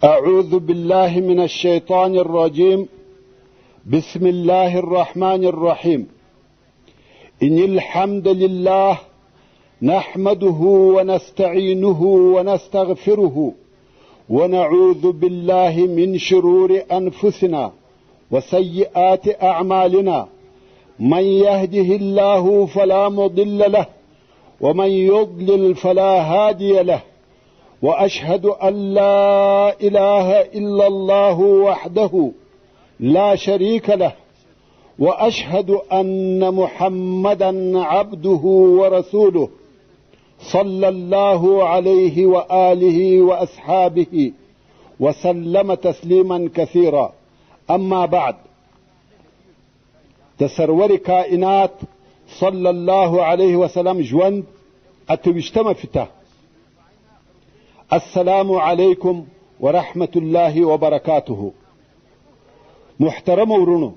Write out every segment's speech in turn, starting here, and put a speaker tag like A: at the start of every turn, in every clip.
A: أعوذ بالله من الشيطان الرجيم. بسم الله الرحمن الرحيم. إن الحمد لله نحمده ونستعينه ونستغفره ونعوذ بالله من شرور أنفسنا وسيئات أعمالنا. من يهده الله فلا مضل له ومن يضلل فلا هادي له. وأشهد أن لا إله إلا الله وحده لا شريك له، وأشهد أن محمدا عبده ورسوله صلى الله عليه وآله وأصحابه وسلم تسليما كثيرا. أما بعد، د سرور کائنات صلی الله علیه وسلم ژوند 28مه فته. السلام علیکم ورحمة الله وبرکاته. محترم ورونو،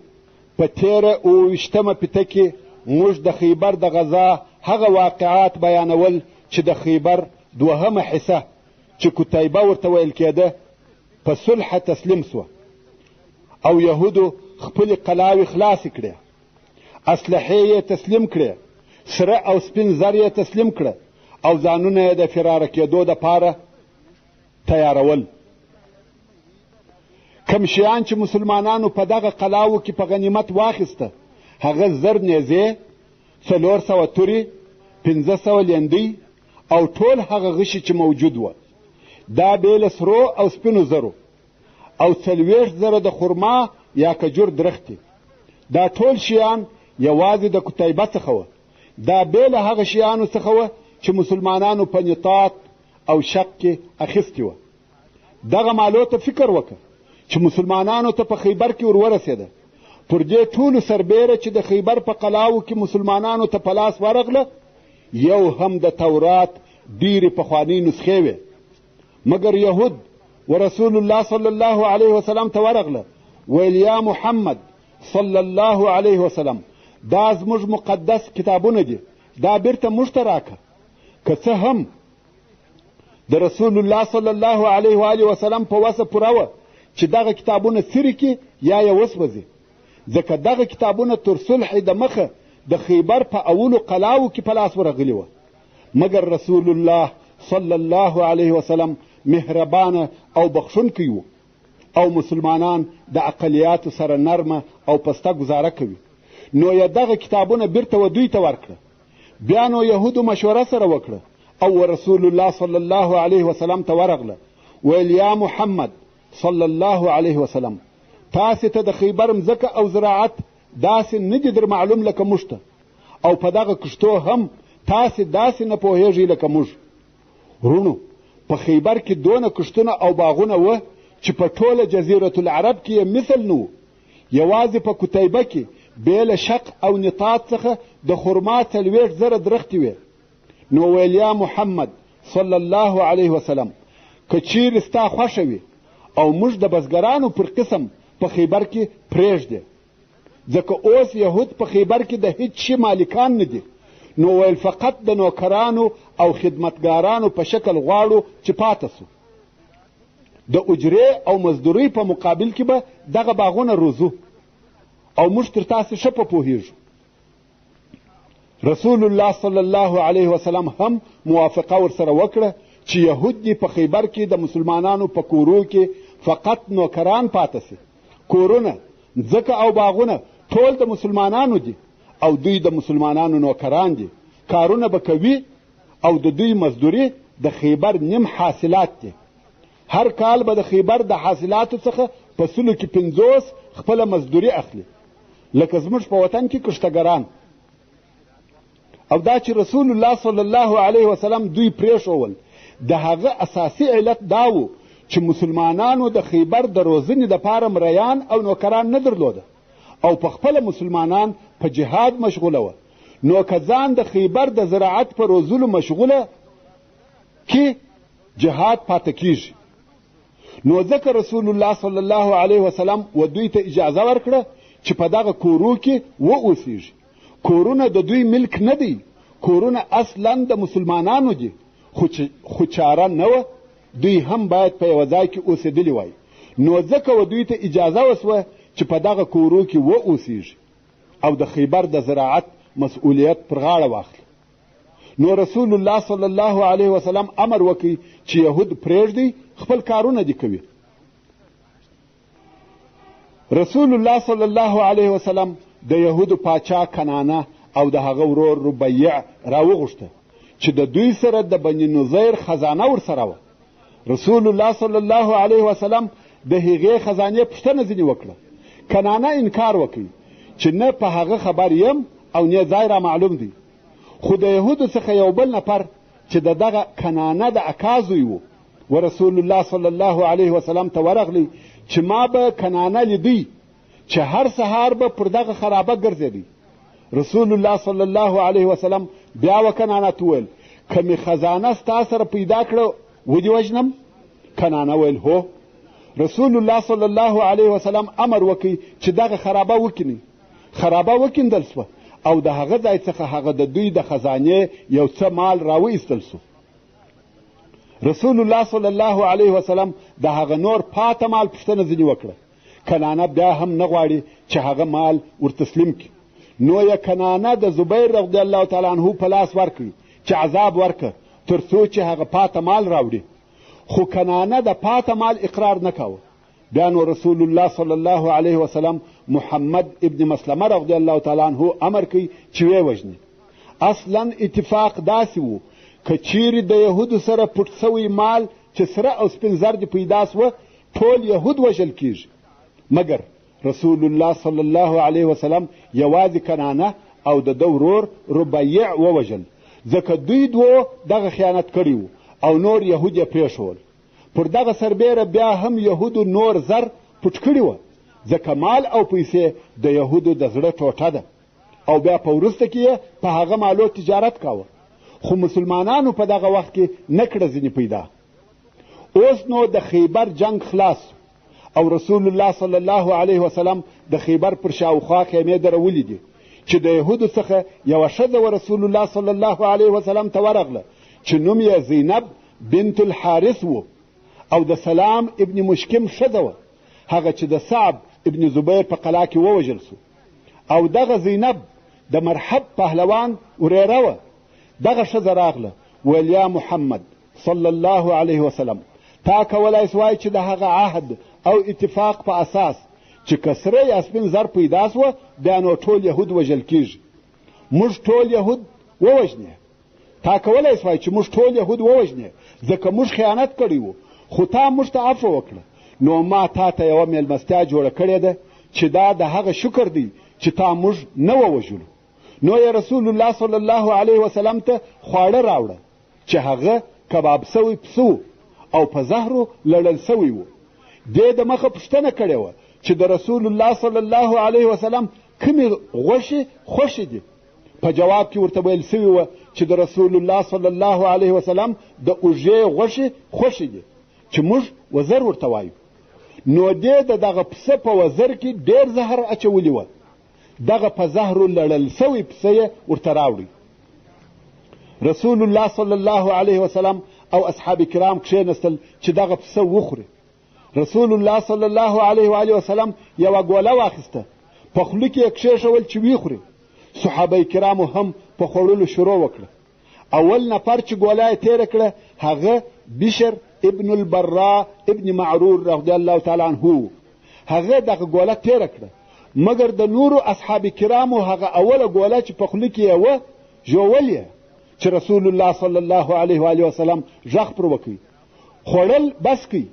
A: په تېره 27مه فته کې موږ د خیبر د غزا هغه واقعات بیانول چې د خیبر دوهمه حصه چې کتیبه ورته ویل کېده په صلح تسلیم سوه او یهودو خپلې قلاوې خلاصې کړې، اسلحې یې تسلیم کړې، سره او سپین زر یې تسلیم کړه او ځانونه یې د فراره کېدو دپاره تیارول. کم شیان چې مسلمانانو په دغه قلاوو کې په غنیمت واخیسته هغه 1000 نیزې، 400 تورې، 500 لیندۍ او ټول هغه غشي چې موجود وه، دا بې له سرو او سپینو زرو او 40,000 د خرما یا کجور درختې. دا ټول شیان یوازې د کتیبه څخه وه. دا بې له هغه شیانو څخه وه چې مسلمانانو په نطاق او شق کې اخیستې وه. دغه مالو ته فکر وکړه چې مسلمانانو ته په خیبر کې ور ورسېده. پر دې ټولو سربېره چې د خیبر په قلاوو کې مسلمانانو ته په لاس ورغله، یو هم د تورات ډېرې پخوانۍ نسخې وې، مګر یهود ورسول الله صلی الله علیه وسلم ته ورغله، ویل یا محمد صلی الله علیه وسلم، دا زموږ مقدس کتابونه دي، دا بیرته موږ ته راکړه. که څه هم د رسول الله صلی الله علیه وآله وسلم په وسه پوره وه چې دغه کتابونه څیرې کړي یا یې وسوځي، ځکه دغه کتابونه تر صلح د مخه د خیبر په اولو قلاوو کې په لاس ورغلي وه. مګر رسول الله صلی الله علیه وسلم مهربانه او بخښونکی و او مسلمانان د اقلیاتو سره نرمه او پسته ګزاره کوي، نو یې دغه کتابونه بیرته و دوی ته ورکړه. بیا نو یهودو مشوره سره وکړه او رسول الله صلی الله علیه وسلم ته ورغله، ویل یا محمد صلی الله علیه وسلم، تاسې ته د خیبر مځکه او زراعت داسې نه دي در معلوم لکه موږ ته، او په دغه کښتو هم تاسې داسې نه پوهیږئ لکه موږ. وروڼو، په خیبر کې دونه کښتونه او باغونه وه چې په ټوله جزیرة العرب کې یې مثل نه و. یوازې په کتیبه کې بې له شق او نطاط څخه د خرما 40,000 درختې وې. نو ویل یا محمد صلی الله علیه وسلم، که چیرې ستا خوښه وي او موږ د بزګرانو پر قسم په خیبر کې پرېږدې، ځکه اوس یهود په خیبر کې د هیڅ شي مالکان نه دي، نو ویل فقط د نوکرانو او خدمتګارانو په شکل غواړو چې پاته سو. د اجرې او مزدورۍ په مقابل کې به دغه باغونه روزو او موږ تر تاسې ښه په پوهیږو. رسول الله صلی الله علیه وسلم هم موافقه ورسره وکړه چې یهود دې په خیبر کې د مسلمانانو په کورو کې فقط نوکران پاته سي. کورونه، مځکه او باغونه ټول د مسلمانانو دي او دوی د مسلمانانو نوکران دي، کارونه به کوي او د دوی مزدوري د خیبر نیم حاصلات دي. هر کال به د خیبر د حاصلاتو څخه په 50% خپله مزدوري اخلي، لکه زموږ په وطن کې کښتګران. او دا چې رسول الله صلی الله علیه وسلم دوی پرېښوول، د هغه اساسي علت دا و چې مسلمانانو د خیبر د روزنې دپاره مریان او نوکران نه درلوده او په خپله مسلمانان په جهاد مشغوله وه. نو که ځان د خیبر د زراعت په روزلو مشغوله کې جهاد پاته کیږي. نو ځکه رسول الله صلی الله علیه وسلم و دوی ته اجازه ورکړه چې په دغه کورو کې و اوسیږي. کورونه د دوی ملک نه دی، کورونه اصلا د مسلمانانو دي، خو چاره نه وه دوی هم باید په یوه ځای کې اوسېدلي وای، نو ځکه و دوی ته اجازه وسوه چې په دغه کورو کې و اوسیږي او د خیبر د زراعت مسؤلیت پر غاړه واخلي. نو رسول الله صلی الله علیه وسلم امر وکړي چې یهود پرېږدئ، خپل کارونه دې کوي. رسول الله صلی الله علیه وسلم د یهودو پاچا کنانه او د هغه ورور ربیع راوغوښته چې د دوی سره د بني نظیر خزانه ورسره وه. رسول الله صلی الله علیه وسلم د هغې خزانې پوښتنه ځینې وکړه. کنانه انکار وکړ چې نه په هغه خبر یم او نه ځای را معلوم دی. خو د یهودو څخه یو بل نفر چې د دغه کنانه د اکا زوی و، و رسول الله صلی الله علیه وسلم ته ورغلی چې ما به کنانه لیدی چې هر سهار به پر دغه خرابه ګرځېدی. رسول الله صلی الله علیه وسلم بیا و کنانه ته وویل، که مې خزانه ستا سره پیدا کړه ودې وژنم؟ کنانه ویل هو. رسول الله صلی الله علیه وسلم امر وکړ چې دغه خرابه وکینئ. خرابه وکیندل سوه او د هغه ځای څخه هغه د دوی د خزانې یو څه مال راوایستل سو. رسول الله صلی الله علیه وسلم د هغه نور پاته مال پوښتنه ځینې وکړه. کنانه بیا هم نه غواړي چې هغه مال ورتسلیم کړي، نو یې کنانه د زبیر رضی الله تعالی عنه په لاس ورکړي چې عذاب ورکړه تر څو چې هغه پاته مال راوړي. خو کنانه د پاته مال اقرار نه کاوه. بیا نو رسول الله صلی الله علیه وسلم محمد ابن مسلمه رضی الله تعالی عنه امر کوي چې ویې وژني. اصلا اتفاق داسې و که چیرې د یهودو سره پټ سوی مال چې سره او سپین زر دې پیدا سوه، ټول یهود وژل کیږي. مګر رسول الله صلی الله علیه وسلم یوازې کنانه او د ده ورور ربیع ووژل، ځکه دوی دوو دغه خیانت کړی و او نور یهود یې پرېښول. پر دغه سربېره بیا هم یهودو نور زر پټ کړي وه، ځکه مال او پیسې د یهودو د زړه ټوټه ده او بیا په وروسته کې یې په هغه مالو تجارت کاوه. خو مسلمانانو په دغه وخت کې نه کړه ځینې پیدا. اوس نو د خیبر جنګ خلاص او رسول الله صلی الله علیه وسلم د خیبر پر شاوخوا خیمې درولې دي چې د یهودو څخه یوه ښځه و رسول الله صلی الله علیه وسلم ته ورغله چې نوم یې زینب بنت الحارث و او د سلام ابن مشکم ښځه وه، هغه چې د صعب ابن زبیر په قلا کې ووژل سو. او دغه زینب د مرحب پهلوان ورېره وه. دغه ښځه راغله ویل، یا محمد صلی الله علیه وسلم، تا کولای سوای چې د هغه عهد او اتفاق په اساس چې که سره یا سپین زر پیدا سوه بیا نو ټول یهود وژل کیږي، موږ ټول یهود ووژنې. تا کولای سوای چې موږ ټول یهود ووژنې، ځکه موږ خیانت کړی و، خو تا موږ ته عفوه وکړه. نو ما تا ته یوه میلمستیا جوړه کړې ده چې دا د هغه شکر دی چې تا موږ نه ووژلو. نو یې رسول الله صلی الله علیه وسلم ته خواړه راوړه چې هغه کباب سوی پسه و او په زهرو لړل سوی و. دې د مخه پوښتنه کړې وه چې د رسول الله صلی الله علیه وسلم کومې غوښې خوښې دي. په جواب کې ورته ویل سوي وه چې د رسول الله صلی الله علیه وسلم د اوږې غوښې خوښې دي چې موږ وزر ورته وایو. نو دې د دغه پسه په وزر کې ډېر زهر اچولي وه. دغه په زهرو لړل سوی پسه یې ورته راوړی. رسول الله صلی الله علیه وسلم او اصحاب کرام کښېنستل چې دغه پسه وخوري. رسول الله صلی الله علیه و آله وسلم یوه ګوله واخیسته، په خوله کې یې کښېښول چې ویخوري. صحابه کرامو هم په خوړلو شروع وکړه. اول نفر چې ګوله یې تېره کړه هغه بشر ابن البراء ابن معرور رضی الله تعالی عنه و. هغه دغه ګوله تېره کړه، مګر د نورو اصحاب کرامو هغه اوله ګوله چې په خوله کې یې وه ژوول یې چې رسول الله صلی الله علیه و آله وسلم غږ پر وکړي، خوړل بس کړئ.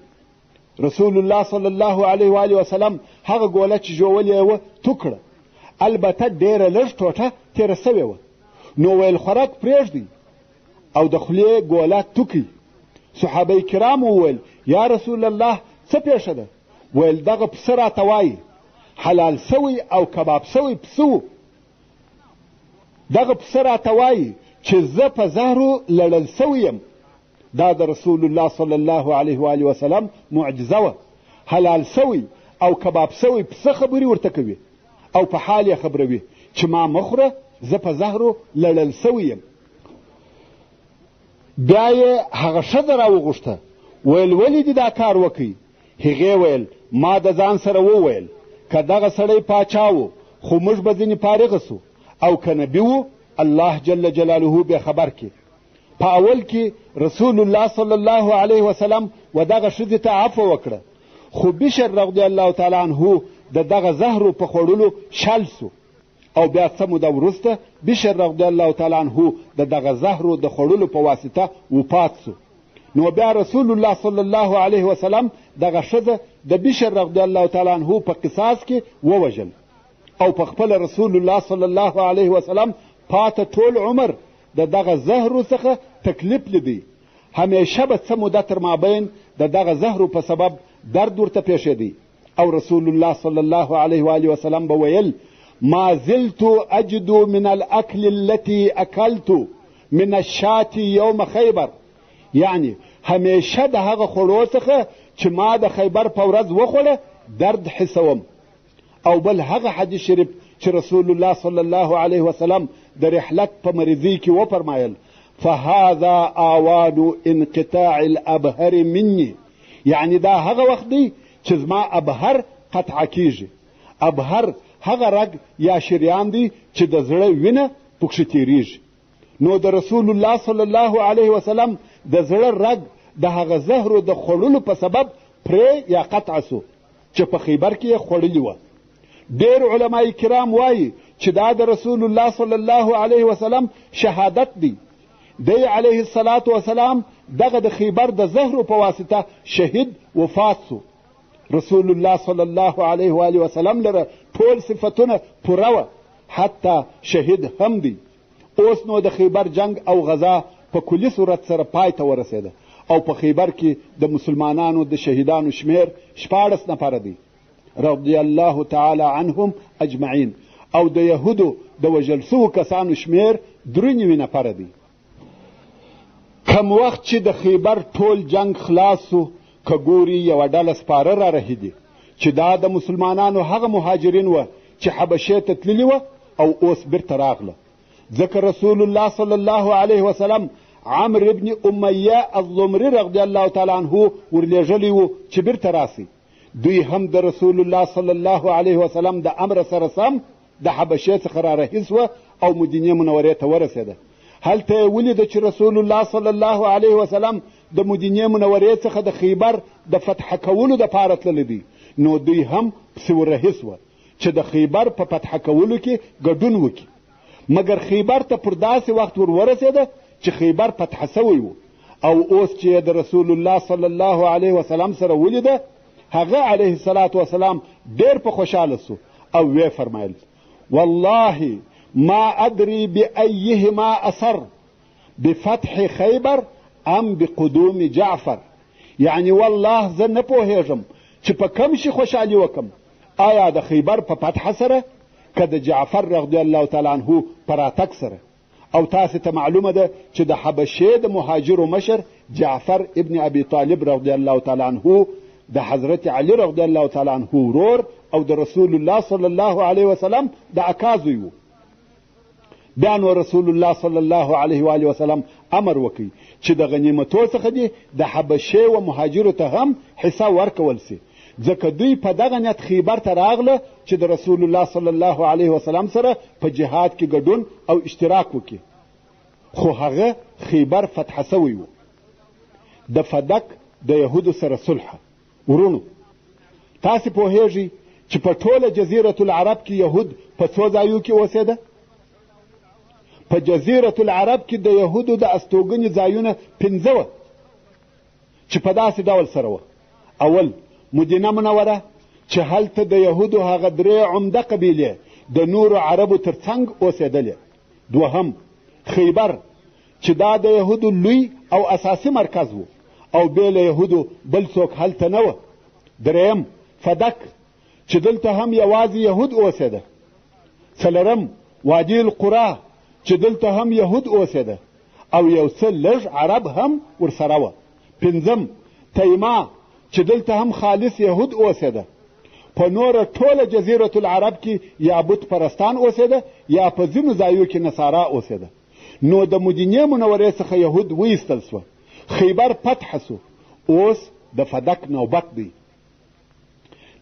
A: رسول الله صلی الله علیه و آله وسلم هغه ګوله چې ژوولې یې وه تو کړه، البته ډېره لږ ټوټه تېره سوې وه. نو ویل خوراک پرېږدئ او د خولې ګوله تو کړئ. صحابه کرامو وویل، یا رسول الله څه پېښه ده؟ ویل دغه پسه راته وایي حلال سوی او کباب سوی پسه و. دغه پسه راته وایي چې زه په زهرو لړل سوی یم. دا د رسول الله صلی الله علیه و آله وسلم معجزه وه. حلال سوی او کباب سوی پسه خبرې ورته کوي او په حال یې خبروي چې ما مه خوره، زه په زهرو لړل سوی یم. بیا یې هغه ښځه راوغوښته، ویل ولې دې دا کار وکړي؟ هغې ویل ما د ځان سره وویل که دغه سړی پاچا و خو موږ به ځینې فارغه سو او که نبي و الله جل جلاله به خبر کړي. په اول کې رسول الله صلی الله علیه وسلم و دغه ښځې ته عفو وکړه، خو بشر رضی الله تعالی عنه د دغه زهرو په خوړلو شل سو او بیا څه موده وروسته بشر رضی الله تعالی عنه د دغه زهرو د خوړلو په واسطه وفات سو. نو بیا رسول الله صلی الله علیه وسلم دغه ښځه د بشر رضی الله تعالی عنه په قصاص کې ووژل او په خپله رسول الله صلی الله علیه وسلم پاته ټول عمر د دغه زهرو څخه تکلیف لیدی. همیشه به څه موده تر مابین د دغه زهرو په سبب درد ورته پېښېدی او رسول الله صلی الله علیه و آله وسلم به ویل ما زلت اجد من الاکل التي اکلت من الشاة یوم خیبر، یعنی همیشه د هغه خوړو څخه چې ما د خیبر په ورځ وخوړه درد حسوم. او بل هغه حدیث شریف چې رسول الله صلی الله علیه وسلم د رحلت په مریضۍ کې وفرمایل فهذا آوان انقطاع الابهر مني، یعنی دا هغه وخت دی چې زما ابهر قطع کیږي. ابهر هغه رګ یا شریان دی چې د زړه وینه پکښې تیریږي. نو د رسول الله صلی الله علیه وسلم د زړه رګ د هغه زهرو د خوړلو په سبب پرې یا قطع سو چې په خیبر کې یې خوړلي وه. ډېر علماء کرام وایي چې دا د رسول الله صلی الله علیه وسلم شهادت دی. دی علیه الصلاة وسلام دغه د خیبر د زهرو په واسطه شهید وفات سو. رسول الله صلی الله علیه و آله وسلم لره ټول صفتونه پوره وه، حتی شهید هم دی. اوس نو د خیبر جنګ او غزا په کلي صورت سره پای ته ورسېده او په خیبر کې د مسلمانانو د شهیدانو شمېر 16 نفره دی رضی الله تعالی عنهم اجمعین، او د یهودو د وژل سوو کسانو شمېر 93 نفره دی. کم وخت چې د خیبر ټول جنګ خلاص سو، که ګوري یوه ډله سپاره را رهي دي چې دا د مسلمانانو هغه مهاجرین وه چې حبشې ته تللي وه او اوس بیرته راغله. ځکه رسول الله صلی الله علیه وسلم عمرو ابن امیه الضمري رضی الله تعالی عنه ورلېږلی و چې بیرته راسي. دوی هم د رسول الله صلی الله علیه وسلم د امر سره سم د حبشې څخه را رهي سوه او مدینې منورې ته ورسېده. هلته یې ولیده چې رسول الله صلی الله علیه وسلم د مدینې منورې څخه د خیبر د فتح کولو دپاره تللی دی، نو دوی هم پسې ورهي سوه چې د خیبر په فتح کولو کې ګډون وکړي. مګر خیبر ته پر داسې وخت ور ورسېده چې خیبر فتح سوی و او اوس چې یې د رسول الله صلی الله علیه وسلم سره ولیده، هغه علیه الصلاة وسلام ډېر په خوشحاله سو او ویې فرمایل والله ما ادري بأيهما أسر، بفتح خیبر ام بقدوم جعفر. یعنی والله زه نه پوهېږم چې په کم شي خوشحالي وکم، آیا د خیبر په فتح سره که د جعفر رضی الله تعالی عنه په راتګ سره. او تاسې ته معلومه ده چې د حبشې د مهاجرو مشر جعفر ابن ابي طالب رضی الله تعالی عنه د حضرت علی رضی الله تعالی عنه ورور او د رسول الله صلی الله علیه وسلم د اکا زوی و. بیا نو رسول الله صلی الله علیه و آله وسلم امر وکړي چې د غنیمتو څخه دې د حبشې و مهاجرو ته هم حصه ورکول سي، ځکه دوی په دغه نیت خیبر ته راغله چې د رسول الله صلی الله علیه وسلم سره په جهاد کې ګډون او اشتراک وکړي، خو هغه خیبر فتح سوی و. د فدک د یهودو سره صلح. وروڼو، تاسې پوهیږئ چې په ټوله جزیرة العرب کې یهود په څو ځایو کې اوسېده؟ په جزیرة العرب کې د یهودو د استوګنې ځایونه 5 وه چې په داسې ډول سره وه. اول مدینه منوره چې هلته د یهودو هغه 3 عمده قبیلې د نورو عربو تر څنګ اوسېدلې. دوهم خیبر چې دا د یهودو لوی او اساسي مرکز و او بې له یهودو بل څوک هلته نه وه. دریم فدک چې دلته هم یوازې یهود اوسېده. څلورم وادي القرا چې دلته هم یهود اوسېده او یو څه لږ عرب هم ورسره وه. پنځم تیما چې دلته هم خالص یهود اوسېده. په نوره ټوله جزیرة العرب کې یا بت پرستان اوسېده یا په ځینو ځایو کې نصارا اوسېده. نو د مدینې منورې څخه یهود وایستل سوه، خیبر فتح سو. اوس د فدک نوبت دی.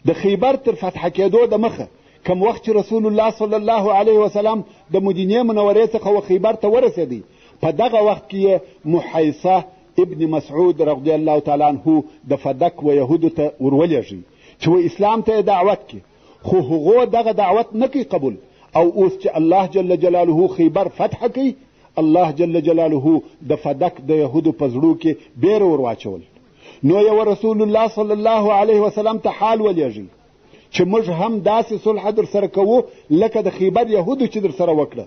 A: د خیبر تر فتح کېدو د مخه کم وخت چې رسول الله صلی الله علیه وسلم د مدینې منورې څخه و خیبر ته ورسېدی، په دغه وخت کې یې محیصه ابن مسعود رضی الله تعالی عنه د فدک و یهودو ته ورولېږی چې و اسلام ته یې دعوت کړي، خو هغو دغه دعوت نه کوي قبول. او اوس چې الله جل جلاله خیبر فتح کوي، الله جل جلاله د فدک د یهودو په زړو کې بیره ور واچول. نو یو رسول الله صلی الله علیه وسلم ته حال ولیږي چې موږ هم داسې صلح در سره کوو لکه د خیبر یهودو چې در سره وکړه.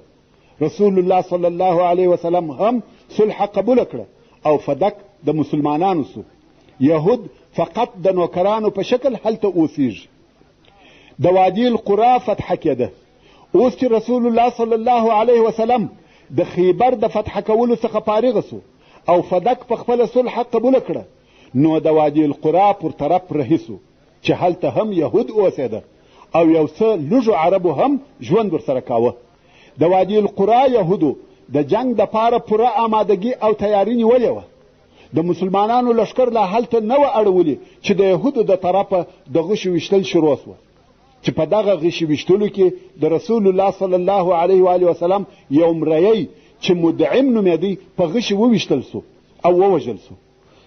A: رسول الله صلی الله علیه وسلم هم صلح قبوله کړه او فدک د مسلمانانو سو. یهود فقط د نوکرانو په شکل هلته اوسیږي. د وادي القرا فتح کېده. اوس چې رسول الله صلی الله علیه وسلم د خیبر د فتح کولو څخه فارغ سو او فدک په خپله صلح قبوله کړه، نو د وادي القرا پر طرف رهي سو چې هلته هم یهود اوسېده او یو څه لږو عربو هم ژوند ورسره کاوه. د وادي القرا یهودو د جنګ دپاره پوره آمادګي او تیاري نیولې وه. د مسلمانانو لښکر لا هلته نه وه اړولي چې د یهودو د طرفه د غشو ویشتل شروع سوه، چې په دغه غشي ویشتلو کې د رسول الله صلی الله علیه و وسلم یو مریی چې مدعم نومېدی په غشي وویشتل سو او ووژل سو.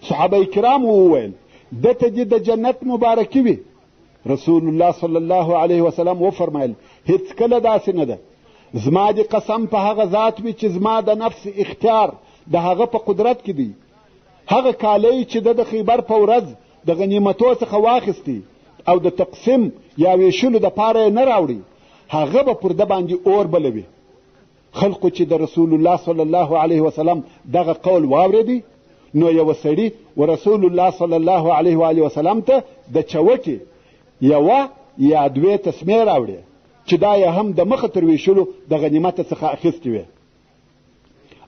A: صحابه کرامو وویل، ده ته دې د جنت مبارکي وي. رسول الله صلی الله علیه وسلم وفرمایل، هیڅکله داسې نه ده. زما دې قسم په هغه ذات وي چې زما د نفس اختیار د هغه په قدرت کې دی. هغه کالۍ چې ده د خیبر په ورځ د غنیمتو څخه واخیستې او د تقسیم یا ویشلو دپاره یې نه راوړي، هغه به پر ده باندې اور بلوي. خلقو چې د رسول الله صلی الله علیه وسلم دغه قول واورېدی، نو یوه سړي و رسول الله صلی الله علیه و وسلم ته د چوټې یوه یا دوې تسمې راوړې چې دا یې هم د مخه تر ویشلو د غنیمته څخه اخیستې وې،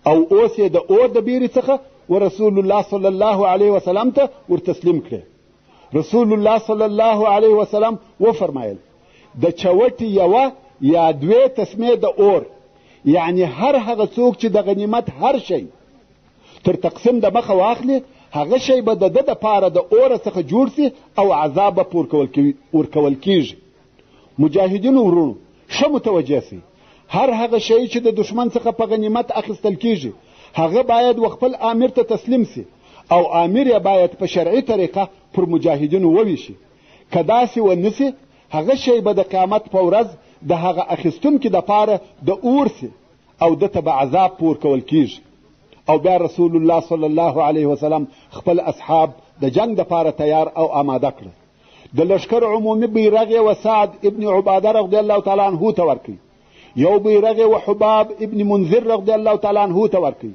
A: او اوس یې د اور د بیرې څخه و رسول الله صلی الله علیه وسلم ته ورتسلیم کړې. رسول الله صلی الله علیه وسلم وفرمایل، د چوټې یوه یا دوې تسمې د اور، یعنی هر هغه څوک چې د غنیمت هر شی تر تقسیم د مخه واخلي، هغه شی به د ده دپاره د اوره څخه جوړ سي او عذاب به ورکول کیږي. مجاهدینو وروڼو، ښه متوجه سئ، هر هغه شی چې د دښمن څخه په غنیمت اخیستل کیږي، هغه باید و خپل آمر ته تسلیم سي او آمر یې باید په شرعي طریقه پر مجاهدینو وویشي. که داسې ونه سي، هغه شی به د قیامت په ورځ د هغه اخیستونکي دپاره د اور سي او ده ته به عذاب په ورکول کیږي. او بیا رسول الله صلی الله علیه وسلم خپل اصحاب د جنګ دپاره تیار او آماده کړل. د لښکر عمومي بیرغ یې و سعد ابن عباده رضی الله تعالی عنه ته ورکړي، یو بیرغ یې و حباب ابن منذر رضی الله تعالی عنه ته ورکړي،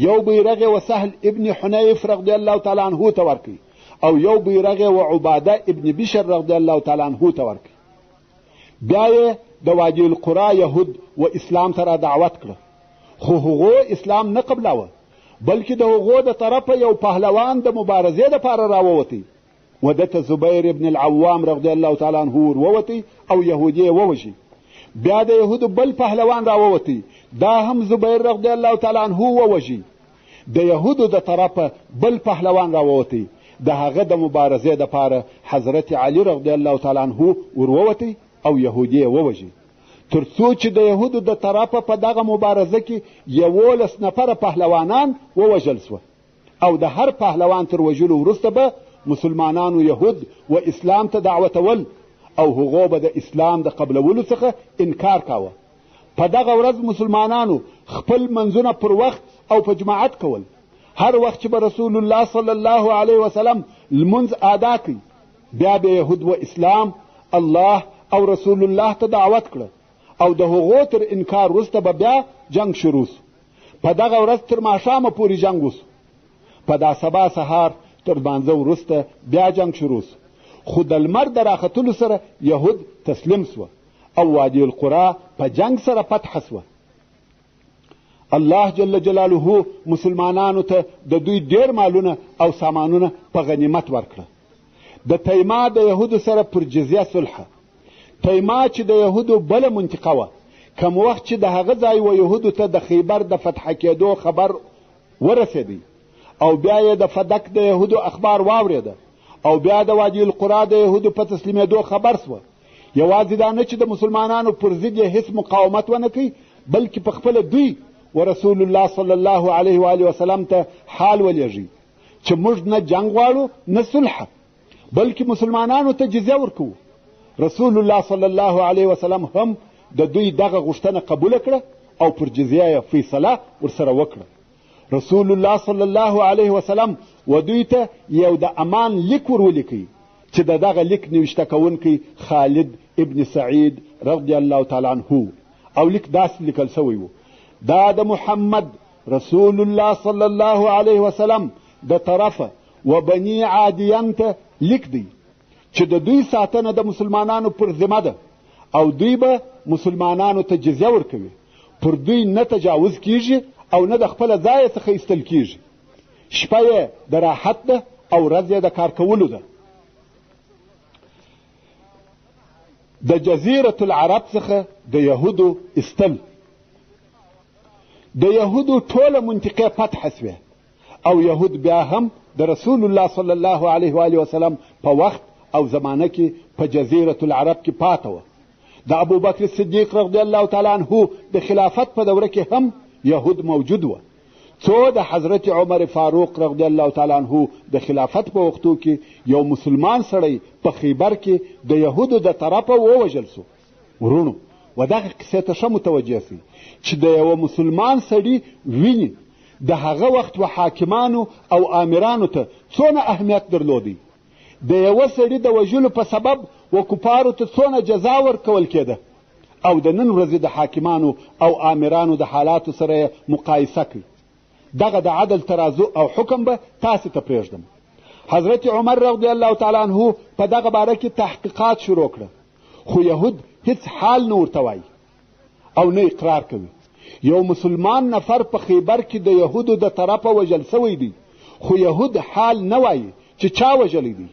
A: یو بیرغ یې و سهل ابن حنیف رضی الله تعالی عنه ته ورکړي، او یو بیرغ یې و عباده ابن بشر رضی الله تعالی عنه ته ورکړي. بیا یې د وادي القرا یهود و اسلام ته را دعوت کړه، خو هغو اسلام نه قبلاوه، بلکې د هغو د طرفه یو پهلوان د مبارزې دپاره راووتی. و ده ته زبیر ابن العوام رضی الله تعالی عنه ور ووتی او یهودي یې ووژي. بیا د یهودو بل پهلوان راووتی، دا هم زبیر رضی الله تعالی عنه ووژي. د یهودو د طرفه بل پهلوان راووتی، د هغه د مبارزې دپاره حضرت علی رضی الله تعالی عنه ور ووتی او یهودي یې ووژي. تر څو چې د یهودو د طرفه په دغه مبارزه کې 11 نفره پهلوانان ووژل سوه، او د هر پهلوان تر وژلو وروسته به مسلمانانو یهود و اسلام ته دعوتول او هغو به د اسلام د قبلولو څخه انکار کاوه. په دغه ورځ مسلمانانو خپل منځونه پر وخت او په جماعت کول. هر وخت چې به رسول الله صلی الله علیه وسلم لمونځ ادا کړي، بیا به یهود و اسلام، الله او رسول الله ته دعوت کړه او د هغو تر انکار وروسته به بیا جنګ شروع سو. په دغه ورځ تر ماښامه پورې جنګ وسو. په دا سبا سهار تر لمانځه وروسته بیا جنګ شروع سو، خو د لمر د راختلو سره یهود تسلیم سوه او وادي القرا په جنګ سره فتح سوه. الله جل جلاله مسلمانانو ته د دوی ډېر مالونه او سامانونه په غنیمت ورکړه. د تیما د یهودو سره پر جزیه صلح. تیما چې د یهودو بله منطقه وه، کم وخت چې د هغه ځای و یهودو ته د خیبر د فتح کېدو خبر ورسېدی او بیا یې د فدک د یهودو اخبار واورېده او بیا د وادي القرا د یهودو په تسلیمېدو خبر سوه. یوازې دا نه چې د مسلمانانو پر ضد یې هیڅ مقاومت ونه کوي، بلکې په خپله دوی و رسول الله صلی الله علیه و آله وسلم ته حال ولیږي چې موږ نه جنګ غواړو نه صلح، بلکې مسلمانانو ته جزیه ورکوو. رسول الله صلی الله علیه وسلم هم د دوی دغه غوښتنه قبوله کړه او پر جزیه یې فیصله ورسره وکړه. رسول الله صلی الله علیه وسلم و دوی ته یو د امان لیک ور ولیکی چې د دغه لیک نوشته کوونکی خالد ابن سعید رضی الله تعالی عنه او لیک داسې لیکل شوی و: دا د محمد رسول الله صلی الله علیه وسلم د طرفه و بني عادیان ته لیک دی چې د دوی ساتنه د مسلمانانو پر ذمه ده او دوی به مسلمانانو ته جزیه ورکوي، پر دوی نه تجاوز کیږي او نه د خپله ځایه څخه ایستل کیږي. شپه یې د راحت ده او ورځ یې د کار کولو ده. د جزیرة العرب څخه د یهودو ایستل. د یهودو ټوله منطقه فتح سوې او یهود بیا هم د رسول الله صلی الله علیه و آله وسلم په وخت او زمانه کې په جزیرة العرب کې پاته وه. د ابوبکر صدیق رضی الله تعالی عنه د خلافت په دوره کې هم یهود موجود وه، څو د حضرت عمر فاروق رضی الله تعالی عنه د خلافت په وختو کې یو مسلمان سړی په خیبر کې د یهودو د طرفه ووژل سو. وروڼو، و دغه قصې ته ښه متوجه سئ چې د یوه مسلمان سړي وینې د هغه وخت و حاکمانو او آمرانو ته څونه اهمیت درلودی. د یوه سړي د وژلو په سبب و کفارو ته څونه جزا ورکول کېده او د نن ورځې د حاکمانو او آمرانو د حالاتو سره یې مقایسه کړئ. دغه د عدل ترازو او حکم به تاسې ته پرېږدم. حضرت عمر رضی الله تعالی عنه په دغه باره کې تحقیقات شروع کړه، خو یهود هیڅ حال نه ورته وایي او نه اقرار کوي. یو مسلمان نفر په خیبر کې د یهودو د طرفه وژل سوی دی، خو یهود حال نه وایي چې چا وژلی دی.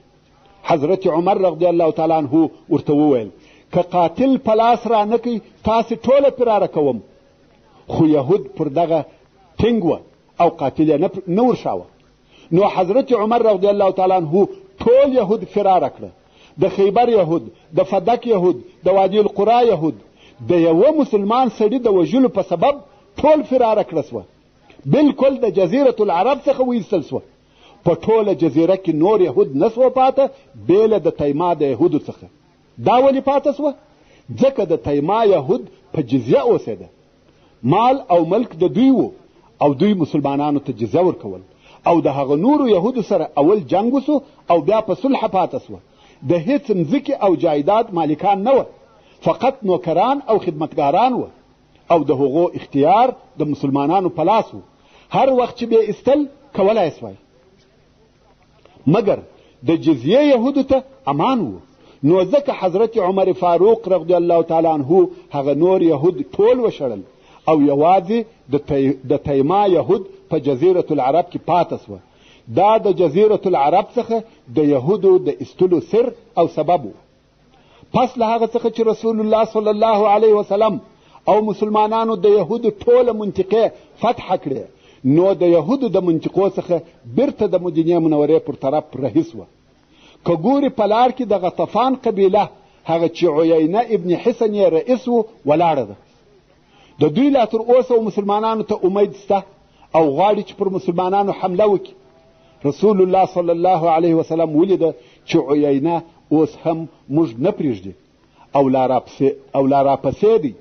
A: حضرت عمر رضی الله تعالی عنه ورته وویل: که قاتل په لاس را نه کوي تاسې ټوله فراره کوم. خو یهود پر دغه ټینګ وه او قاتل یې نه ورښاوه. نو حضرت عمر رضی الله تعالی عنه ټول یهود فراره کړه، د خیبر یهود، د فدک یهود، د وادي القرا یهود، د یوه مسلمان سړي د وژلو په سبب ټول فراره کړه سوه، بلکل د جزیرة العرب څخه وایستل سوه. په ټوله جزیره کې نور یهود نه سوه پاته بېله د تیما د یهودو څخه. دا ولې پاته سوه؟ ځکه د تیما یهود په جزیه اوسېده، مال او ملک د دوی وو او دوی مسلمانانو ته جزیه ورکول او د هغه نورو یهودو سره اول جنګ وسو او بیا په صلح پاته سوه. د هیڅ مځکې او جایداد مالکان نه وه، فقط نوکران او خدمتګاران وه او د هغو اختیار د مسلمانانو په لاس و، هر وخت چې به ایستل کولای سوای. مګر د جزیې یهودو ته امان و، نو ځکه حضرت عمر فاروق رضی الله تعالی عنه هغه نور یهود ټول وشړل او یوازې د تیما یهود په جزیرة العرب کې پاته سوه. دا د جزیرة العرب څخه د یهودو د ایستلو سر او سبب و. پس له هغه څخه چې رسول الله صلی الله علیه وسلم او مسلمانانو د یهودو ټوله منطقې فتح کړې، نو د یهودو د منطقو څخه بیرته د مدینې منورې پر طرف رهي سوه. که ګوري په لار کې د غطفان قبیله، هغه چې عیینه ابن حصن یې رئیس و، ولاړه ده. د دوی لا تر اوسه مسلمانانو ته امید سته او غواړي چې پر مسلمانانو حمله وکړي. رسول الله صلی الله علیه وسلم ولیده چې عیینه اوس هم موږ نه پرېږدي او لا راپسې دی،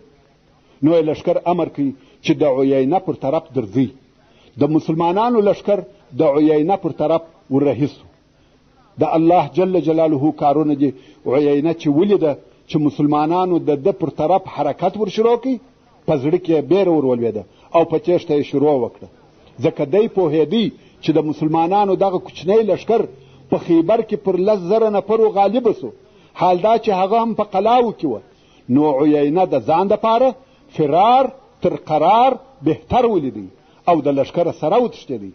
A: نو یې لښکر امر کوي چې د عیینه پر طرف درځئ. د مسلمانانو لښکر د عیینه پر طرف ورهي سو. د الله جل جلاله کارونه دي. عیینه چې ولیده چې مسلمانانو د ده پر طرف حرکت ورشروع کړي، په زړه کې یې بېره ور ولوېده او په تېښته یې شروع وکړه، ځکه دی پوهېدی چې د مسلمانانو دغه کوچنی لښکر په خیبر کې پر 10,000 نفرو غالب سو، حال دا چې هغه هم په قلاو کې وه. نو عیینه د ځان دپاره فرار تر قرار بهتر ولیدی او د لښکره سره وتښتېدی.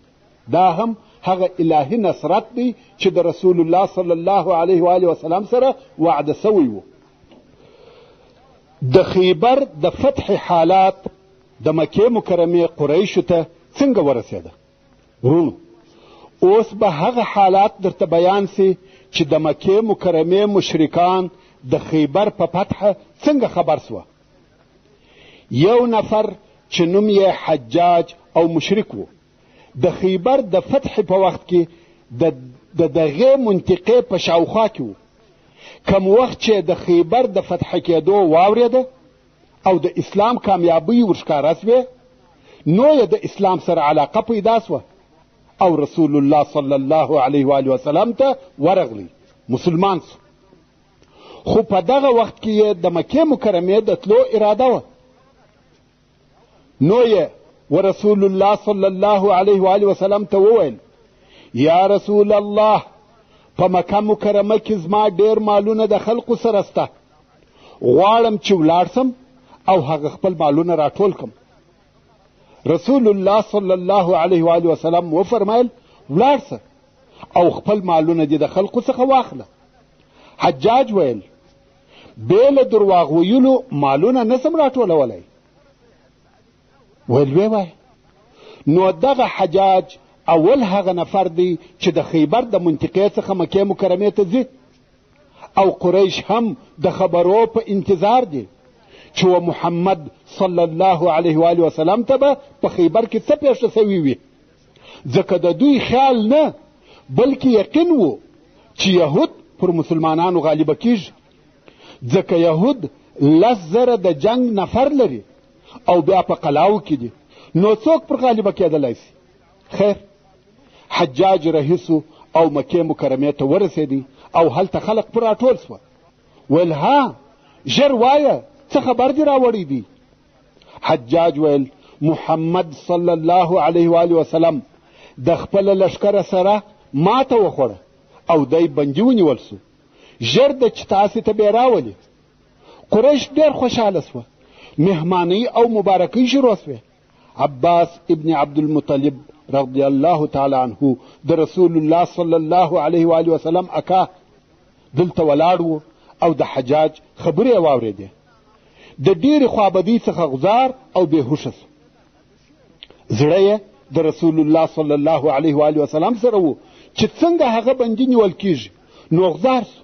A: دا هم هغه الهي نصرت دی چې د رسول الله صلی الله علیه و آله وسلم سره وعده سوی و. د خیبر د فتح حالات د مکې مکرمې قریشو ته څنګه ورسېده؟ وروڼو، اوس به هغه حالات درته بیان سي چې د مکې مکرمې مشرکان د خیبر په فتحه څنګه خبر سوه. یو نفر چې نوم یې حجاج او مشرک و، د خیبر د فتح په وخت کې د دغې منطقې په شاوخوا کې و. کم وخت چې د خیبر د فتح کېدو واورېده او د اسلام کامیابۍ ورښکاره سوې، نو یې د اسلام سره علاقه پیدا سوه او رسول الله صلی الله علیه و آله وسلم ته ورغلی، مسلمان سو. خو په دغه وخت کې یې د مکې مکرمې د تلو اراده وه، نو یې ورسول الله صلی الله علیه و آله وسلم ته وویل: یا رسول الله، په مکه مکرمه کې زما ډېر مالونه د خلقو سره سته، غواړم چې ولاړ سم او هغه خپل مالونه راټول کم. رسول الله صلی الله علیه و آله وسلم وفرمایل: ولاړ سه او خپل مالونه دې د خلقو څخه واخله. حجاج ویل: بې له درواغ ویلو مالونه نه سم راټولولی. ویل: ویې وایه. نو دغه حجاج اول هغه نفر دی چې د خیبر د منطقې څخه مکې مکرمې ته ځي، او قریش هم د خبرو په انتظار دي چې و محمد صلی الله علیه و آله وسلم ته به په خیبر کې څه پېښه سوې وي، ځکه د دوی خیال نه بلکې یقین و چې یهود پر مسلمانانو غالبه کیږي، ځکه یهود 10,000 د جنګ نفر لري او بیا په قلاو کې دي، نو څوک پر غالبه کېدلی سي؟ خیر، حجاج رهي سو او مکې مکرمې ته ورسېدی او هلته خلق پر راټول سوه. ویل: ها، ژر وایه، څه خبر دې راوړی دی؟ حجاج ویل: محمد صلی الله علیه و آله وسلم د خپل لښکره سره ماته وخوړه او دی بندي ونیول سو، ژر ده چې تاسې ته به یې راولي. قریش ډېر خوشحاله سوه، مهمانۍ او مبارکۍ شروع سوې. عباس ابن عبدالمطلب رضی الله تعالی عنه د رسول الله صلی الله علیه و آله وسلم اکا دلته ولاړ و او د حجاج خبرې یې واورېدې. د ډېرې خوابدۍ څخه غوځار او بېهوښه سو. زړه یې د رسول الله صلی الله علیه و آله وسلم سره و چې څنګه هغه بندي نیول کیږي، نو غوځار سو.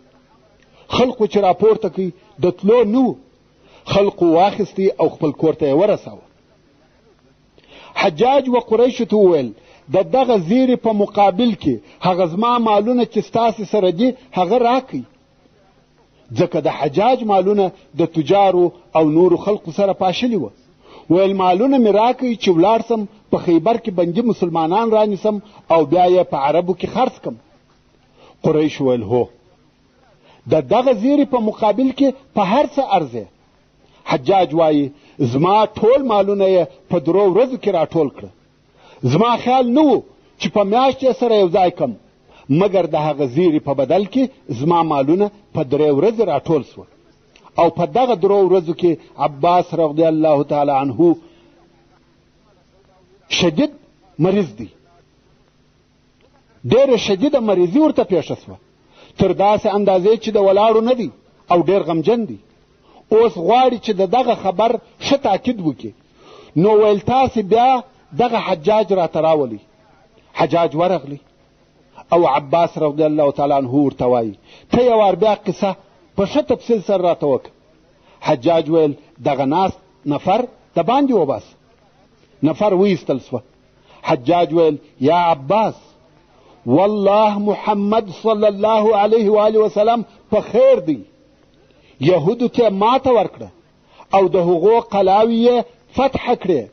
A: خلقو چې راپورته کړي د تلو نه و، خلقو واخیستی او خپل کور ته یې ورساوه. حجاج و قریشو ته وویل: د دغه زیري په مقابل کې هغه زما مالونه چې ستاسې سره دي هغه راکړئ، ځکه د حجاج مالونه د تجارو او نورو خلقو سره پاشلي وه. ویل: مالونه مې راکړئ چې ولاړ سم په خیبر کې بندي مسلمانان رانیسم او بیا یې په عربو کې خرڅ کم. قریش ویل: هو، د دغه زیري په مقابل کې په هر څه ارزې. حجاج وایي: زما ټول مالونه یې په درو ورځو کې راټول کړه. زما خیال نه و چې په میاشت یې سره یو ځای کم، مګر د هغه زیري په بدل کې زما مالونه په درې ورځې راټول سوه. او په دغه درو ورځو کې عباس رضی الله تعالی عنه شدید مریض دی، ډېره شدیده مریضي ورته پېښه سوه، تر داسې اندازې چې د ولاړو نه دی او ډېر غمجن دی. اوس غواړي چې د دغه خبر ښه تاکید وکړي، نو ویل: تاسې بیا دغه حجاج راته راولئ. حجاج ورغلی او عباس رضی الله تعالی عنه ورته وایي: ته یو وار بیا قصه په ښه تفصیل سره راته وکړه. حجاج ویل: دغه ناست نفر د باندې وباسه. نفر وایستل سوه. حجاج ویل: یا عباس، والله محمد صلی الله علیه و آله وسلم په خیر دی، یهودو ته ماته ورکړه او د هغو قلاوې یې فتح کړې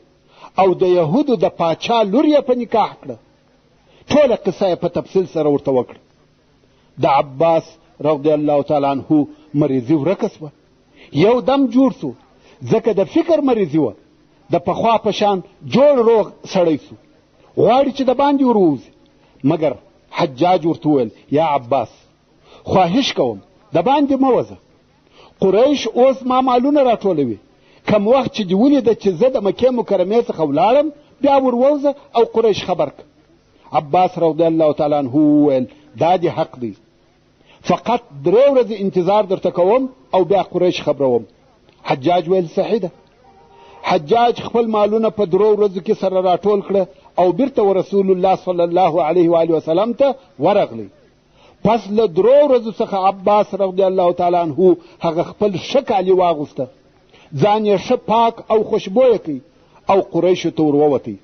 A: او د یهودو د پاچا لور یې په نکاح کړه. ټوله قصه یې په تفصیل سره ورته وکړه. د عباس رضی الله تعالی عنه مریضي ورکه سوه، یو دم جوړ سو، ځکه د فکر مریضي وه. د پخوا په شان جوړ روغ سړی سو، غواړي چې د باندې ور ووځي، مګر حجاج ورته وویل: یا عباس، خواهش کوم د باندې مه وځه، قریش اوس ما مالونه راټولوي، کم وخت چې دې ولیده چې زه د مکې مکرمې څخه ولاړم بیا ور ووځه او قریش خبر که. عباس رضی الله تعالی عنه وویل: دا دې حق دی، فقط درې ورځې انتظار درته کوم او بیا قریش خبروم. حجاج ویل: صحیح ده. حجاج خپل مالونه په درو ورځو کې سره راټول کړه او بیرته ورسول الله صلی الله علیه و آله وسلم ته ورغلی. پس له درو ورځو څخه عباس رضی الله تعالی عنه هغه خپل ښه کالي واغوسته، ځان یې ښه پاک او خوشبویه کړ او قریشو ته ور ووتی.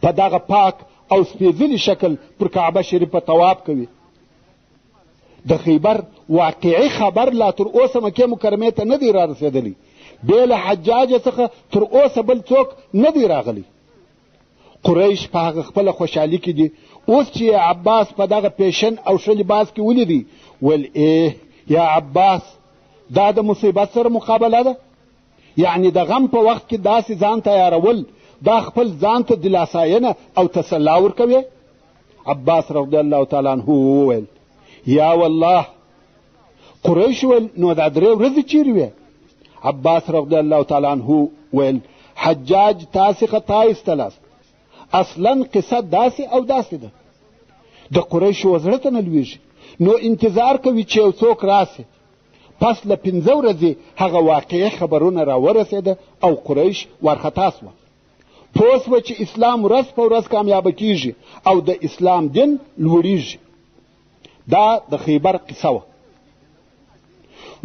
A: په دغه پاک او سپېځلي شکل پر کعبه شریفه طواف کوي. د خیبر واقعي خبر لا تر اوسه مکې مکرمې ته نه دی را رسېدلی، بې له حجاج څخه تر اوسه بل څوک نه دی راغلی. قریش په هغه خپله خوشحالي کې دي. اوس چې یې عباس په دغه پیشن او ښه لباس کې ولیدی، ویل ای یا عباس، دا د مصیبت سره مقابله ده؟ یعنې د غم په وخت کې داسې ځان تیارول، دا خپل ځان ته دلاساینه او تسلا ورکوې؟ عباس رضی الله تعالی عنه وویل یا والله. قریش ویل نو دا درې ورځې چیرې وې؟ عباس رضی الله تعالی عنه ویل حجاج تاسې خطا ایستلاست، اصلا قصه داسې او داسې ده. د قریشو زړه ته نه لویږي، نو انتظار کوي چې یو څوک راسي. پس له پنځه ورځې هغه واقعي خبرونه راورسېده او قریش وارخطا سوه. پوه سوه چې اسلام ورځ په ورځ کامیابه کیږي او د اسلام دین لوړیږي. دا د خیبر قصه وه.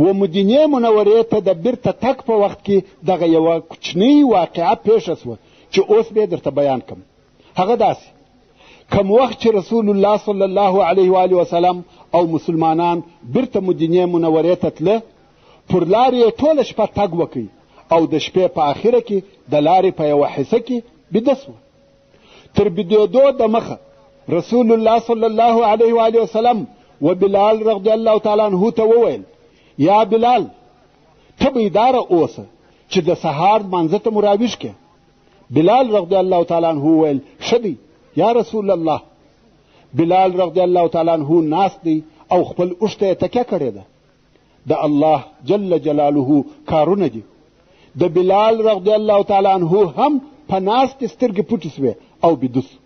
A: و مدینې منورې ته د بیرته تګ په وخت کې دغه یوه کوچنۍ واقعه پېښه سوه چې اوس به یې درته بیان کړم. هغه داسې کم وخت چې رسول الله صلی الله علیه و آله وسلم او مسلمانان بیرته مدینې منورې ته تله، پر لارې یې ټوله شپه تګ وکړ او د شپې په آخره کې د لارې په یوه حصه کې بیده سوه. تر بیدېدو دمخه رسول الله صلی الله علیه و آله وسلم و بلال رضی الله تعالی عنه ته وویل یا بلال، ته بیداره اوسه چې د سهار لمانځه ته مو راویښ کړې. بلال رضی الله تعالی عنه وویل ښه دی یا رسول الله. بلال رضی الله تعالی عنه ناست دی او خپل اوښ ته یې تکیه کړې ده. د الله جل جلاله کارونه دي. د بلال رضی الله تعالی عنه هم په ناستې سترګې پټې سوې او بیده سو.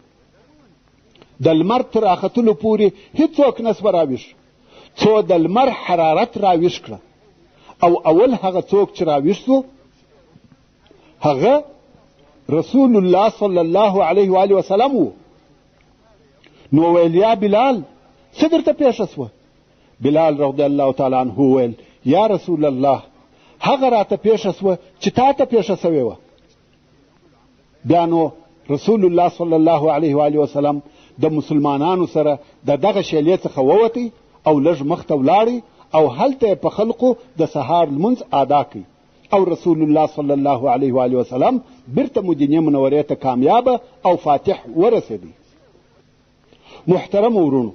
A: د لمر تر راختلو پورې هیڅوک نه سوه راویښ، څو د لمر حرارت راویښ کړه. او اول هغه څوک چې راویښ سو هغه رسول الله صلی الله علیه و آله وسلم و. نو ویل یا بلال، څه درته پېښه سوه؟ بلال رضی الله تعالی عنه وویل یا رسول الله، هغه راته پېښه سوه چې تا ته پېښه سوې وه. بیا نو رسول الله صلی الله علیه و آله وسلم د مسلمانانو سره د دغه شیلې څخه ووتی او لږ مخته ولاړی او هلته یې په خلقو د سهار لمونځ ادا کړ او رسول الله صلی الله علیه و آله وسلم بیرته مدینې منورې ته کامیابه او فاتح ورسېدی. محترم ورونو،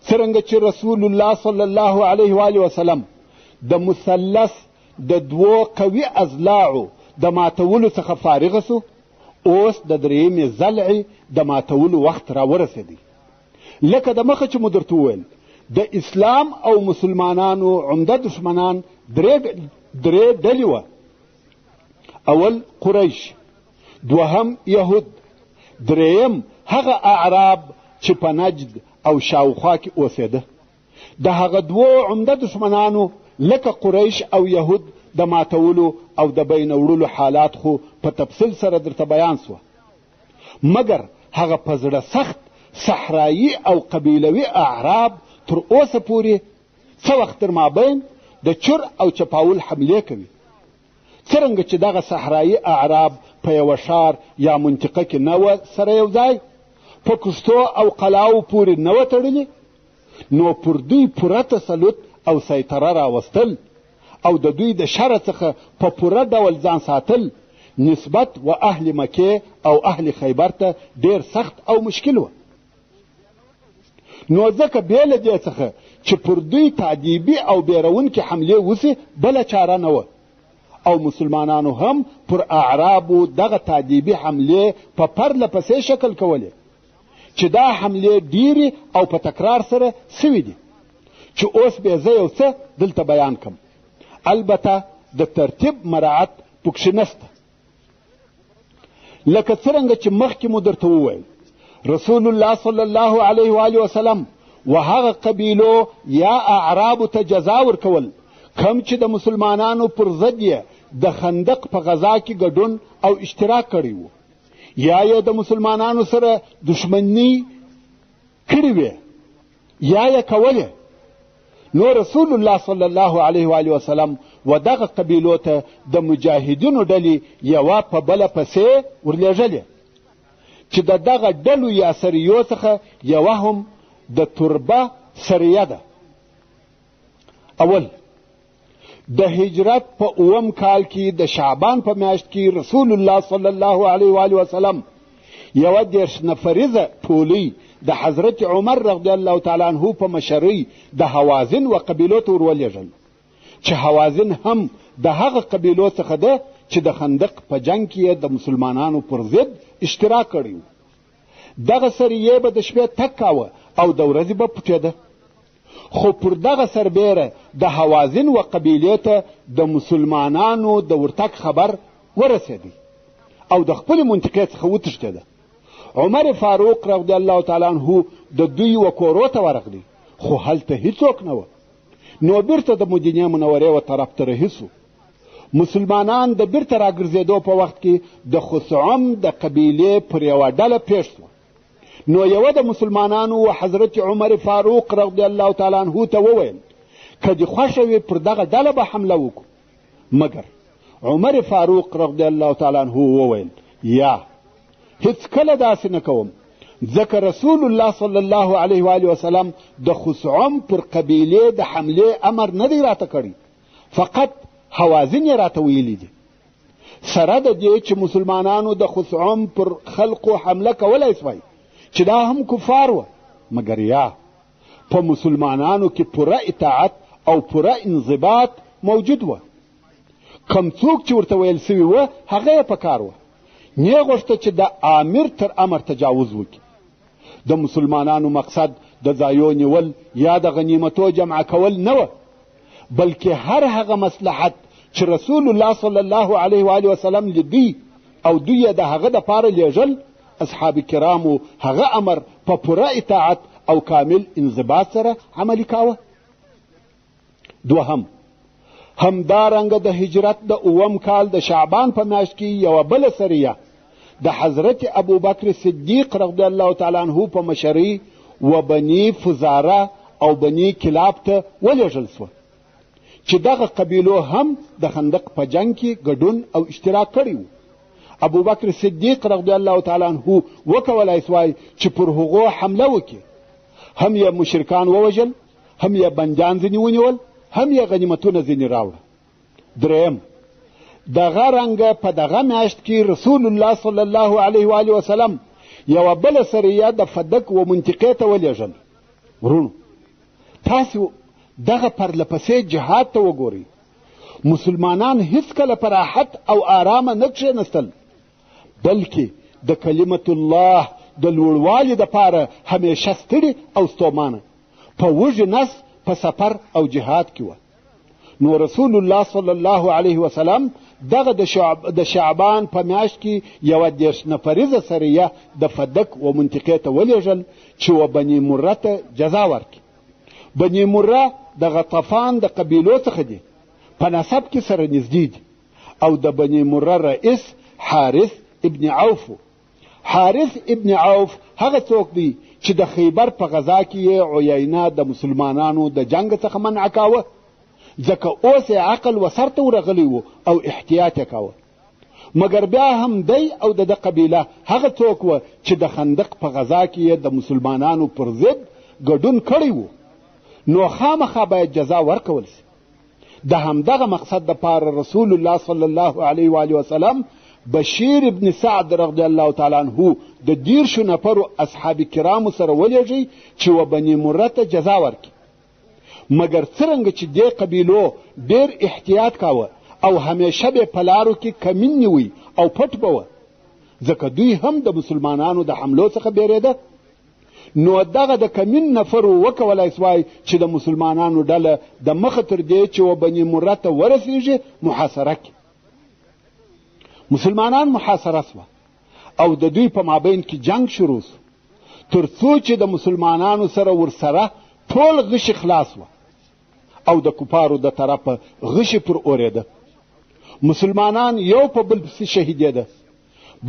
A: څرنګه چې رسول الله صلی الله علیه و آله وسلم د مثلث د دوو قوي اضلاعو د ماتولو څخه فارغ سو، اوس د درېیمې ضلعې د ماتولو وخت راورسېدی. لکه د مخه چې مو درته وویل، د اسلام او مسلمانانو عمده دښمنان درې ډلې وه. اول قریش، دوهم یهود، درېیم هغه اعراب چې په نجد او شاوخوا کې اوسېده. د هغه دوو عمده دښمنانو لکه قریش او یهود د ماتولو او د بینه وړلو حالات خو په تفصیل سره درته بیان سوه، مګر هغه په زړه سخت صحرایي او قبیلوي اعراب تر اوسه پورې څه وخت تر مابین د چور او چپاول حملې کوي. څرنګه چې دغه صحرایي اعراب په یوه ښار یا منطقه کې نه وه سره یو ځای، په کښتو او قلاو پورې نه وه تړلي، نو پر دوی پوره تسلط او سیطره راوستل او د دوی د شره څخه په پوره ډول ځان ساتل نسبت و اهل مکې او اهل خیبر ته ډېر سخت او مشکل وه. نو ځکه بې له دې څخه چې پر دوی تادیبي او بیرونکې حملې وسي بله چاره نه وه، او مسلمانانو هم پر اعرابو دغه تادیبي حملې په پرله پسې شکل کولې، چې دا حملې ډېرې او په تکرار سره سوي دي، چې اوس به زه یو څه دلته بیان کم. البته د ترتیب مراعت پکښې نسته. لکه څرنګه چې مخکې مو درته وویل، رسول الله صلی الله علیه و آله وسلم و هغه قبیلو یا اعرابو ته جزا ورکول کم چې د مسلمانانو پر ضد یې د خندق په غذا کې ګډون او اشتراک کړی وو. یا یې د مسلمانانو سره دښمني کړې وې یا یې کولې، نو رسول الله صلی الله علیه و آله وسلم و دغه قبیلو ته د مجاهدینو ډلې یوه په بله پسې ورلېږلې چې د دغه ډلو یا سریو څخه یوه هم د تربه سریه ده. اول، د هجرت په اووم کال کې د شعبان په میاشت کې رسول الله صلی الله علیه و آله وسلم یوه 30 نفریزه ټولۍ د حضرت عمر رضی الله تعالی عنه په مشرۍ د هوازن و قبیلو ته ورولېږل چې هوازن هم د هغه قبیلو څخه ده چې د خندق په جنګ کې یې د مسلمانانو پر ضد اشتراک کړی و. دغه سریې به د شپې تګ کاوه او د ورځې به پټېده. خو پر دغه سربېره د هوازن و قبیلې ته د مسلمانانو د ورتګ خبر ورسېدی او د خپلې منطقې څخه وتښتېده. عمر فاروق رضی الله تعالی عنه د دوی و کورو ته ورغلی، خو هلته هیڅوک نه وه. نو بیرته د مدینې منورې و طرف ته رهي سو. مسلمانان د بیرته راګرځېدو په وخت کې د خثعم د قبیلې پر یوه ډله پېښ سوه. نو یوه د مسلمانانو و حضرت عمر فاروق رضی الله تعالی عنه ته وویل، که دې خوښه وي پر دغه ډله به حمله وکړو. مګر عمر فاروق رضی الله تعالی عنه وویل، یا هیڅکله داسې نه کوم، ځکه رسول الله صلی الله علیه و آله وسلم د خثعم پر قبیلې د حملې امر نه دی راته کړی، فقط هوازن یې راته ویلي دي. سره د دې چې مسلمانانو د خثعم پر خلقو حمله کولای سوای چې دا هم کفار وه، مګر یا په مسلمانانو کې پوره اطاعت او پوره انضباط موجود وه. کم څوک چې ورته ویل سوي وه هغه یې په کار وه، نه غوښته چې د آمر تر امر تجاوز وکړي. د مسلمانانو مقصد د ځایو نیول یا د غنیمتو جمع کول نه وه، بلکې هر هغه مصلحت چې رسول الله صلی الله علیه و آله وسلم لیدی او دوی یې د هغه دپاره لېږل، اصحاب کرامو هغه امر په پوره اطاعت او کامل انضباط سره عملي کاوه. دوهم، همدارنګه د هجرت د اووم کال د شعبان په میاشت کې یوه بله سریه د حضرت ابوبکر صدیق رضی الله تعالی عنه په مشرۍ و بني فزاره او بني کلاب ته ولېږل سوه چې دغه قبیلو هم د خندق په جنګ کې ګډون او اشتراک کړی و. ابوبکر صدیق رضی الله تعالی عنه وکولای سوای چې پر هغو حمله وکړي، هم یې مشرکان ووژل، هم یې بندیان ځینې ونیول، هم یې غنیمتونه ځینې راوړه. دریم، دغه رنګه په دغه میاشت کې رسول الله صلی الله علیه و آله وسلم یوه بله سریه د فدک و منطقې ته ولېږل. وروڼو، تاسو دغه پرله پسې جهاد ته وګورئ. مسلمانان هیڅکله په راحت او آرامه نه کښېنستل، بلکې د کلمة الله د لوړوالي دپاره همیشه ستړي او ستومانه په وږي نس په سفر او جهاد کې وه. نو رسول الله صلی الله علیه وسلم دغه د شعبان په میاشت کې یوه 30 نفریزه سریه د فدک و منطقې ته ولېږل چې و بني مره ته جزا ورکړي. بني مره د غطفان د قبیلو څخه دي، په نسب کې سره نږدې دي، او د بني مره رئیس حارث ابن عوف. حارث ابن عوف هغه څوک دی چې د خیبر په غذا کې یې عیینه د مسلمانانو د جنګ څخه منع کاوه، ځکه اوس یې عقل و سر ته ورغلی و او احتیاط یې کاوه. مګر بیا هم دی او د ده قبیله هغه څوک وه چې د خندق په غذا کې یې د مسلمانانو پر ضد ګډون کړی و، نو خامخا باید جزا ورکول سي. د همدغه مقصد دپاره رسول الله صلی الله علیه و آله وسلم بشیر ابن سعد رضی الله تعالی عنه د 30 نفرو اصحاب کرامو سره ولېږئ چې و بني مره ته جزا ورکړي. مګر څرنګه چې دې قبیلو ډېر احتیاط کاوه او همیشه به په لارو کې کمین نیوی او پټ به وه، ځکه دوی هم د مسلمانانو د حملو څخه بېرېده، نو دغه د کمین نفرو وکولای سوای چې د مسلمانانو ډله د مخه تر دې چې و بني مره ته ورسیږي محاصره کړي. مسلمانان محاصره سوه او د دوی په مابین کې جنګ شروع سو، تر څو چې د مسلمانانو سره ورسره ټول غشي خلاص وه او د کفارو د طرفه غشي پر اورېده. مسلمانان یو په بل پسې شهیدېده.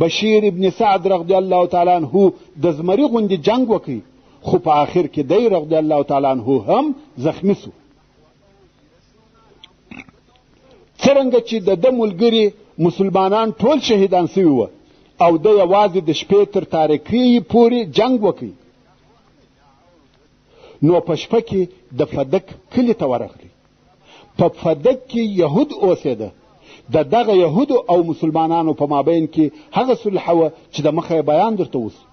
A: بشیر ابن سعد رضی الله تعالی عنه د زمري غوندې جنګ وکړي، خو په آخر کې دی رضی الله تعالی عنه هم زخمی سو. څرنګه چې د ده ملګري مسلمانان ټول شهیدان سوي وه او ده یوازې د شپې تر تاریکۍ پورې جنګ وکړي، نو په شپه کې د فدک کلي ته ورغلی. په فدک کې یهود اوسېده. د دغه یهودو او مسلمانانو په مابین کې هغه صلح وه چې د مخه یې بیان درته وسو.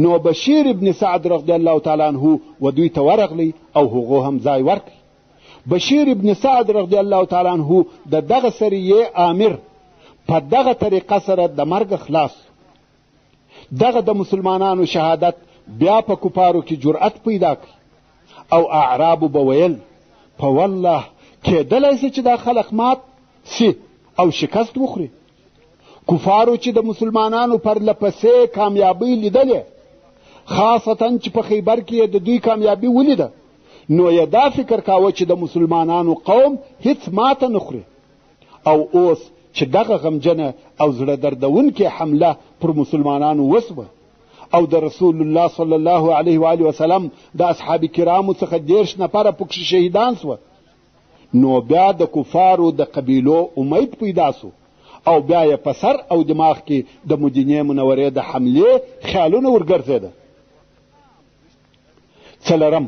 A: نو بشیر ابن سعد رضی الله تعالی عنه و دوی ته ورغلی او هغو هم ځای ورکړ. بشیر ابن سعد رضی الله تعالی عنه د دغه سریې آمر په دغه طریقه سره د مرګ خلاص. دغه د مسلمانانو شهادت بیا په کفارو کې جرأت پیدا کړ او اعرابو به ویل په والله کېدلی سي چې دا خلق مات سي او شکست وخوري. کفارو چې د مسلمانانو پرله پسې کامیابۍ لیدلې، خاصتا چې په خیبر کې یې د دوی کامیابي ولیده، نو یې دا فکر کاوه چې د مسلمانانو قوم هیڅ ماته نه خوري. او اوس چې دغه غمجنه او زړه دردونکې حمله پر مسلمانانو وسوه او د رسول الله صلی الله علیه و آله وسلم د اصحاب کرامو څخه 30 نفره پکښې شهیدان سوه، نو بیا د کفارو د قبیلو امید پیدا سو او بیا یې په سر او دماغ کې د مدینې منورې د حملې خیالونه ورګرځېده. څلورم،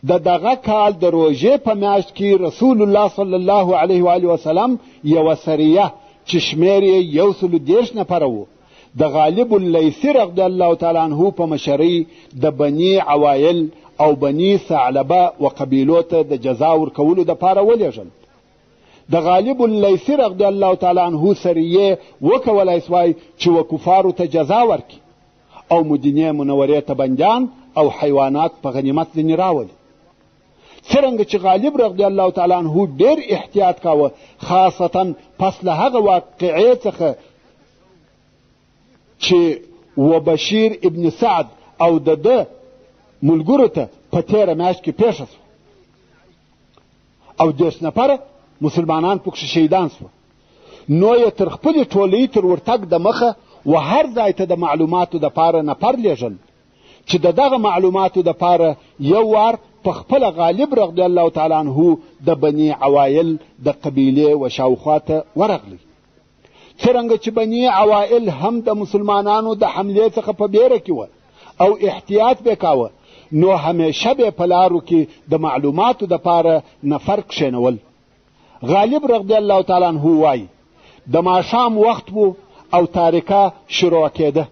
A: د دغه کال د روژې په میاشت کې رسول الله صلی الله علیه و آله وسلم یوه سریه چې شمېر یې 130 نفره و د غالب اللیثي رضی الله تعالی عنه په مشرۍ د بني عوایل او بني ثعلبه و قبیلو ته د جزا ورکولو دپاره ولېږل. د غالب اللیثي رضی الله تعالی عنه سریې وکولای سوای چې و کفارو ته جزا ورکړي او مدینې منورې ته بندیان او حیوانات په غنیمت ځینې راولي. څرنګه چې غالب رضی الله تعالی عنه ډېر احتیاط کاوه، خاصتا پس له هغه واقعې څخه چې و بشیر ابن سعد او د ده ملګرو ته په تېره میاشت کې پېښه سوه او 30 نفره مسلمانان پکښې شهیدان سوه، نو یې تر خپلې ټولۍ تر ورتګ د مخه و هر ځای ته د معلوماتو دپاره نفر لېږل چې د دغه معلوماتو دپاره یو وار په خپله غالب رضی الله تعالی عنه د بني عوایل د قبیلې و شاوخوا ته ورغلی. څرنګه چې بني عوائل هم د مسلمانانو د حملې څخه په بیره کې وه او احتیاط به کاوه، نو همیشه به په لارو کې د معلوماتو دپاره نفر کښېنول. غالب رضی الله تعالی عنه وایي د ماښام وخت و او تاریکه شروع کېده.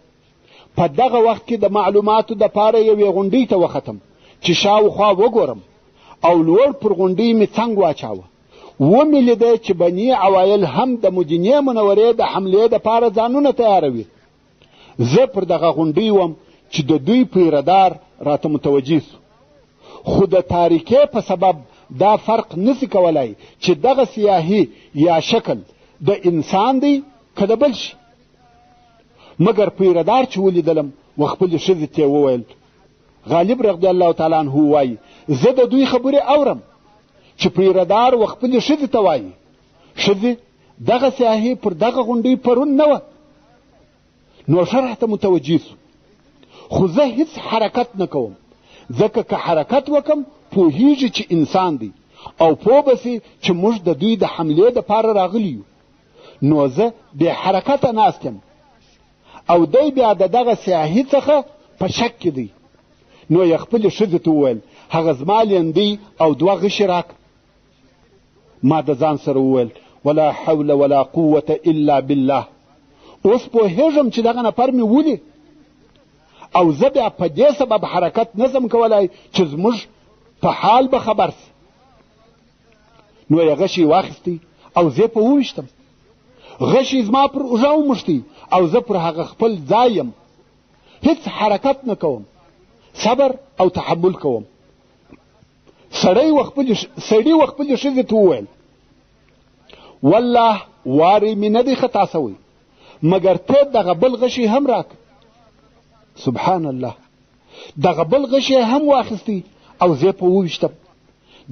A: په دغه وخت کې د معلوماتو دپاره یوې غونډۍ ته وختم چې شاوخوا وګورم او لوړ پر غونډۍ مې څنګ واچاوه. ومې لیده چې بني عوایل هم د مدینې منورې د حملې دپاره ځانونه تیاروي. زه پر دغه غونډۍ وم چې د دوی پیردار راته متوجه سو، خو د تاریکې په سبب دا فرق نسی کولای چې دغه سیاهي یا شکل د انسان دی که د بل شي. مګر پیردار چې ولیدلم و خپلې ښځې ته یې وویل، غالب رضی الله تعالی عنه وایي زه د دوی خبرې اورم چې پیردار و خپلې ښځې ته وایي، ښځې دغه سیاهي پر دغه غونډۍ پرون نه وه. نو ښه راته متوجه سو، خو زه هیڅ حرکت نه کوم، ځکه که حرکت وکم پوهیږي چې انسان دی او پوه به سي چې موږ د دوی د حملې دپاره راغلي یو. نو زه بې حرکته ناست یم او دی بیا د دغه سیاهي څخه په شک کې دی. نو یې خپلې ښځې ته وویل، هغه زما لیندۍ او دوه غشي راکړه. ما د ځان سره وویل، ولا حول ولا قوة الا بالله، اوس پوهېږم چې دغه نفر مې ولي او زه بیا په دې سبب حرکت نه سم کولای چې زموږ په حال به خبر سي. نو یې غشی واخیستی او زه په وویشتم. غشی زما پر اوږه وموښتی او زه پر هغه خپل ځای یم، هیڅ حرکت نه کوم، صبر او تحمل کوم. سړی و خپلې ښځې ته وویل، والله واری مې نه دی خطا سوی، مګر ته دغه بل غشی هم راکړه. سبحان الله، دغه بل غشی هم واخیستی او زه په وویشتم،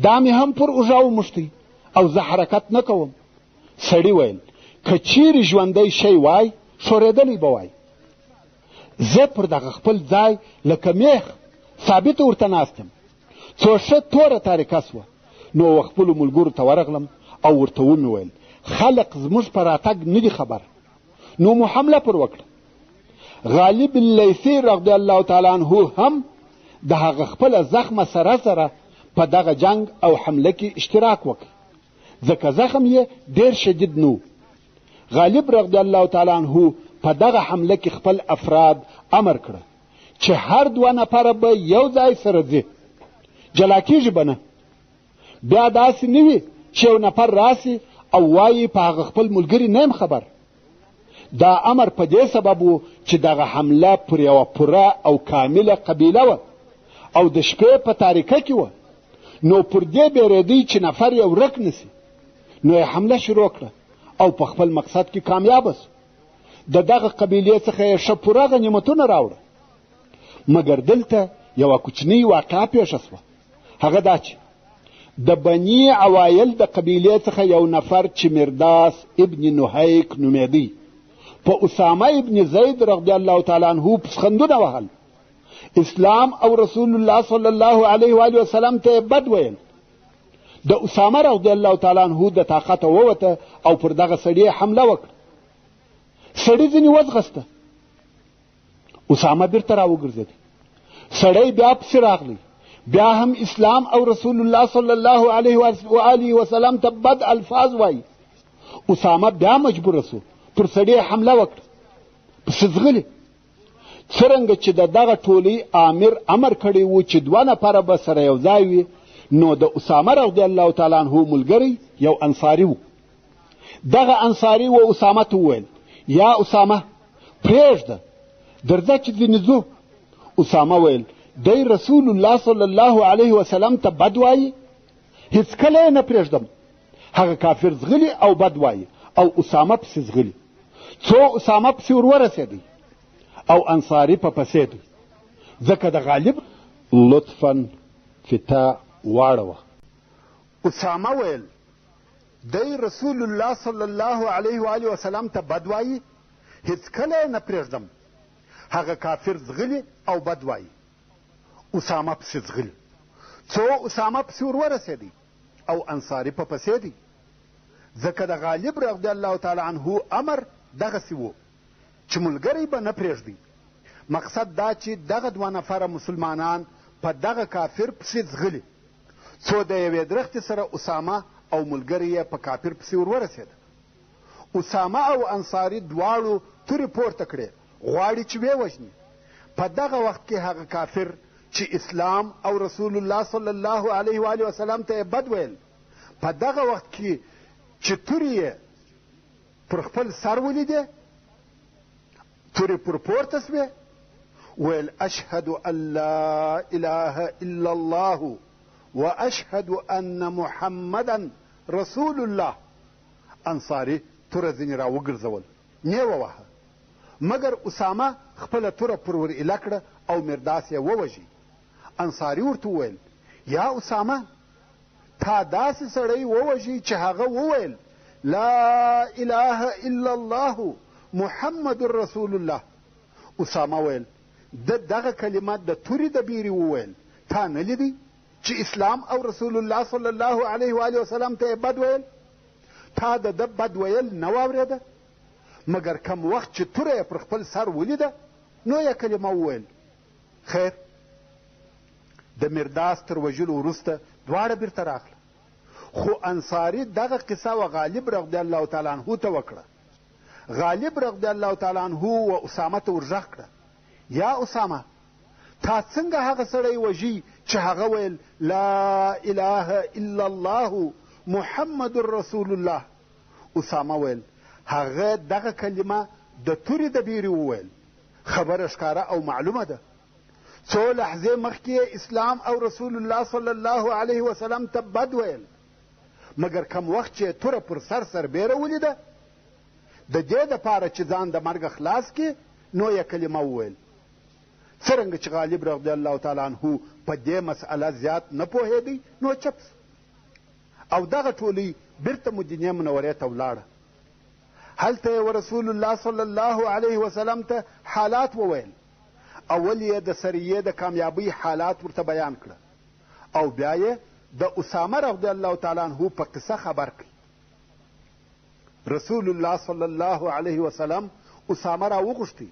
A: دا مې هم پر اوږه وموښتی او زه حرکت نه کوم. سړي ویل، که چیرې ژوندی شی وای ښورېدلی به وای. زه پر دغه خپل ځای لکه میخ ثابت ورته ناست یم. څو ښه توره تاریکه سوه، نو و خپلو ملګرو ته ورغلم او ورته ومې ویل، خلق زموږ په راتګ نه دي خبر. نو مو حمله پر وکړه. غالب اللیثي رضی الله تعالی عنه هم د هغه خپله زخمه سره سره په دغه جنګ او حمله کې اشتراک وکړ، ځکه زخم یې ډېر شدید نه و. غالب رضی الله تعالی عنه په دغه حمله کې خپل افراد امر کړه چې هر دوه نفره به یو ځای سره ځي، جلا کیږي به نه. بیا داسې نه وي چې یو نفر راسي او وایي په هغه خپل ملګري نه یم خبر. دا امر په دې سبب و چې دغه حمله پر یوه پوره او کامله قبیله وه او د شپې په تاریکه کې وه، نو پر دې بیرېدی چې نفر یې ورک نه سي، نو یې حمله شروع کړه او په خپل مقصد کې کامیابه سو. د دغه قبیلې څخه یې ښه پوره غنیمتونه راوړه. مګر دلته یوه کوچنۍ واقعه پېښه سوه، هغه دا چې د بني عوایل د قبیلې څخه یو نفر چې مرداس ابن نهیک نومېدی په اسامه ابن زید رضی الله تعالی عنه پسخندونه وهل. اسلام او رسول الله صلی الله علیه و وسلم ته یې بد ویل. د اسامه رضی الله تعالی عنه د طاقته ووته او پر دغه سړي حمله وکړه. سړي ځینې وځغسته، اسامه بیرته راوګرځېد. سړی بیا پسې راغلی، بیا هم اسلام او رسول الله صلی الله علیه و آله وسلم ته بد الفاظ وایي. اسامه بیا مجبور سو، پر سړي حمله وکړه، پسې ځغلي. څرنګه چې د دغه ټولۍ آمر امر کړی و چې دوه نفره به سره یو ځای وي، نو د اسامه رضی الله تعالی عنه ملګری یو انصاري و. دغه انصاري و اسامه ته وویل، یا اسامه پرېږده، درځه چې ځینې ځو. اسامه ویل، دی رسول الله صلی الله علیه وسلم ته بد وایي، هیڅکله یې نه پرېږدم. هغه کافر ځغلي او بد وایي او اسامه پسې ځغلي. څو اسامه پسې ور ورسېدی او انصاري په پسې دی، ځکه د غالب لطفا فتا واړوه. اسامه ویل، دی رسول الله صلی الله علیه و آله وسلم ته بد وایي، هیڅکله یې نه پرېږدم. هغه کافر ځغلي او بد وایي، اسامه پسې ځغلي. څو اسامه پسې ور ورسېدی او انصاري په پسې دی، ځکه د غالب رضی الله تعالی عنه امر دغسې و چې ملګری به نه پرېږدي. مقصد دا چې دغه دوه نفره مسلمانان په دغه کافر پسې ځغلي، څو د یوې درختې سره اسامه او ملګری یې په کافر پسې ور ورسېده. اسامه او انصاري دواړو تورې پورته کړې، غواړي چې ویې وژني. په دغه وخت کې هغه کافر چې اسلام او رسول الله صلی الله علیه و آله وسلم ته یې بد ویل، په دغه وخت کې چې تورې یې پر خپل سر ولیدې، تورې پر پورته سوې، ویل اشهد ان لا اله الا الله واشهد ان محمدا رسول الله. انصاري توره ځینې راوګرځول، نې وواهه، مګر اسامه خپله توره پر ور ایله کړه او مرداس یې ووژی. انصاري ورته وویل، یا اسامه، تا داسې سړی ووژی چې هغه وویل لا اله الا الله محمد رسول الله. اسامه ویل، ده دغه کلمه د تورې د بیرې وویل، تا نه لیدی چې اسلام او رسول الله صلی الله علیه و آله وسلم ته یې بد ویل؟ تا د ده بد ویل نه واورېده؟ مګر کم وخت چې توره یې پر خپل سر ولیده نو یې کلمه وویل. خیر، د مرداس تر وژلو وروسته دواړه بیرته راغله، خو انصاري دغه قصه و غالب رضی الله تعالی عنه ته وکړه. غالب رضی الله تعالی عنه و اسامه ته ورغږ کړه، یا اسامه، تا څنګه هغه سړی وژي چې هغه ویل لا اله الا الله محمد رسول الله؟ اسامه ویل، هغه دغه کلمه د تورې د بیرې وویل. خبره ښکاره او معلومه ده. څو لحظې مخکې یې اسلام او رسول الله صلی الله علیه وسلم ته بد ویل، مګر کم وخت چې یې توره پر سر سربېره ولیده، د دې دپاره چې ځان د مرګه خلاص کړي نو یې کلمه وویل. څرنګه چې غالب رضی الله تعالی عنه په دې مسئله زیات نه پوهېدی نو چپ سو او دغه ټولۍ بیرته مدینې منورې ته ولاړه. هلته یې رسول الله صلی الله علیه وسلم ته حالات وویل. اول یې د سریې د کامیابۍ حالات ورته بیان کړه او بیا یې د اسامه رضی الله تعالی عنه په قصه خبر کړ. رسول الله صلی الله علیه وسلم اسامه راوغوښتی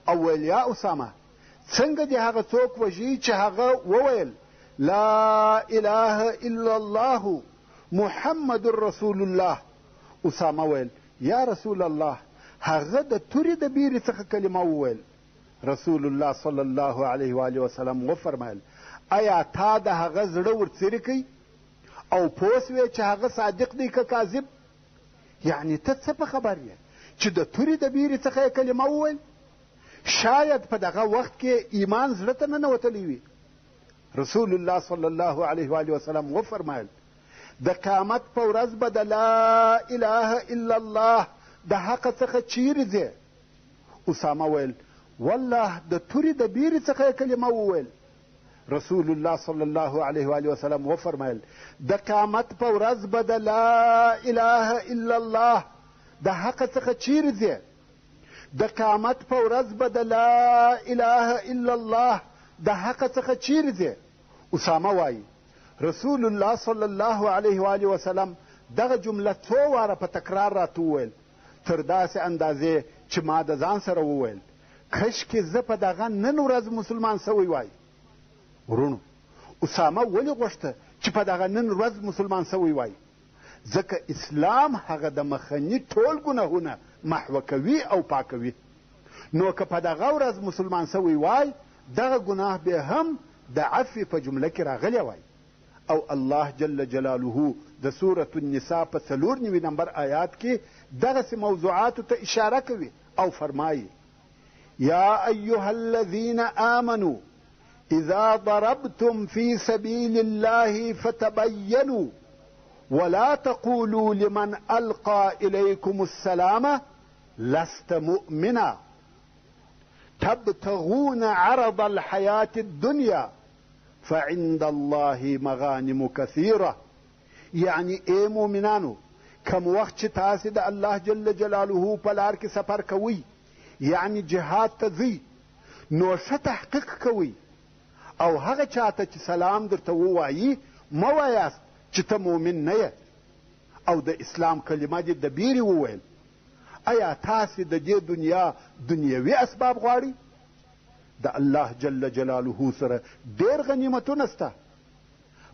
A: او ویل یا اسامه څنګه دې هغه څوک وژي چې هغه وویل لا اله الا الله محمد رسول الله؟ اسامه ویل یا رسول الله هغه د تورې د بیرې څخه کلمه وویل. رسول الله صلی الله علیه و آله وسلم وفرمایل ایا تا د هغه زړه ورڅیرې کړ او پوه سوې چې هغه صادق دی که کاذب؟ یعنی ته څه په خبر یې چې د تورې د بیرې څخه یې کلمه وویل؟ شاید په دغه وخت کې ایمان زړه ته ننوتلی وي. رسول الله صلی الله علیه و وسلم وفرمایل د قیامت په ورځ به د لا اله الا الله د حق څخه چیرې ځې؟ اسامه ویل والله د تورې د بیرې څخه یې کلمه وویل. رسول الله صلی الله علیه و وسلم وفرمایل د قیامت په ورځ به د لا اله الا الله د حق څخه چیرې ځې؟ د قیامت په ورځ به د لا اله الا الله د حق څخه چیرې ځې؟ اسامه وایي رسول الله صلی الله علیه و وسلم دغه جمله څو واره په تکرار راته وویل، تر داسې اندازې چې ما د ځان سره وویل کشکې زه په دغه نن ورځ مسلمان سوی وای. وروڼو اسامه ولې غوښته چې په دغه نن ورځ مسلمان سوی وای؟ ځکه اسلام هغه د مخني ټول ګناهونه محوه کوي او پاکوي. نو که په دغه ورځ مسلمان سوی وای دغه ګناه به هم د عفوې په جمله کې راغلی وای. او الله جل جلاله د سورة النساء په 94 نمبر آیات کې دغسې موضوعاتو ته اشاره کوي او فرمایي یا ایها الذین آمنو اذا ضربتم في سبيل الله فتبينوا ولا تقولوا لمن ألقى إليكم السلام لست مؤمنا تبتغون عرض الحياة الدنيا فعند الله مغانم كثيرة. یعنی ای مؤمنانو کوم وخت چې تاسې د الله جل جلاله په لار کې سفر کوئ، یعنی جهاد ته ځئ، نو ښه تحقیق کوئ او هغه چاته چې سلام درته ووایي مه وایاست چې ته مؤمن نه یې او د اسلام کلمه دې د بیرې وویل. ایا تاسې د دې دنیا دنیوي اسباب غواړئ؟ د الله جل جلاله سره ډېر غنیمتونه سته.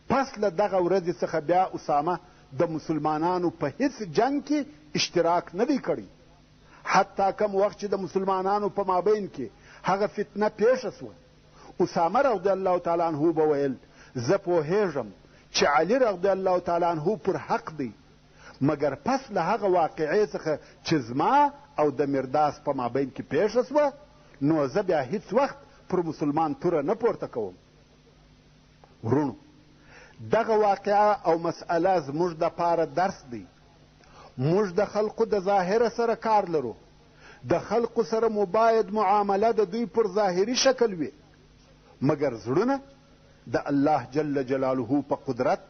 A: پس له دغه ورځې څخه بیا اسامه د مسلمانانو په هیڅ جنګ کې اشتراک نه دی کړی. حتی کوم وخت چې د مسلمانانو په مابین کې هغه فتنه پېښه سوه، اسامه رضی الله تعالی عنه به ویل زه پوهېږم چې علي رضی الله تعالی عنه پر حق دی، مګر پس له هغه واقعې څخه چې زما او د مرداس په مابین کې پېښه سوه نو زه بیا هیڅ وخت پر مسلمان توره نه پورته کوم. وروڼو دغه واقعه او مسئله زموږ دپاره درس دی. موږ د خلقو د ظاهره سره کار لرو، د خلقو سره مو باید معامله د دوی پر ظاهري شکل وي، مګر زړونه د الله جل جلاله په قدرت،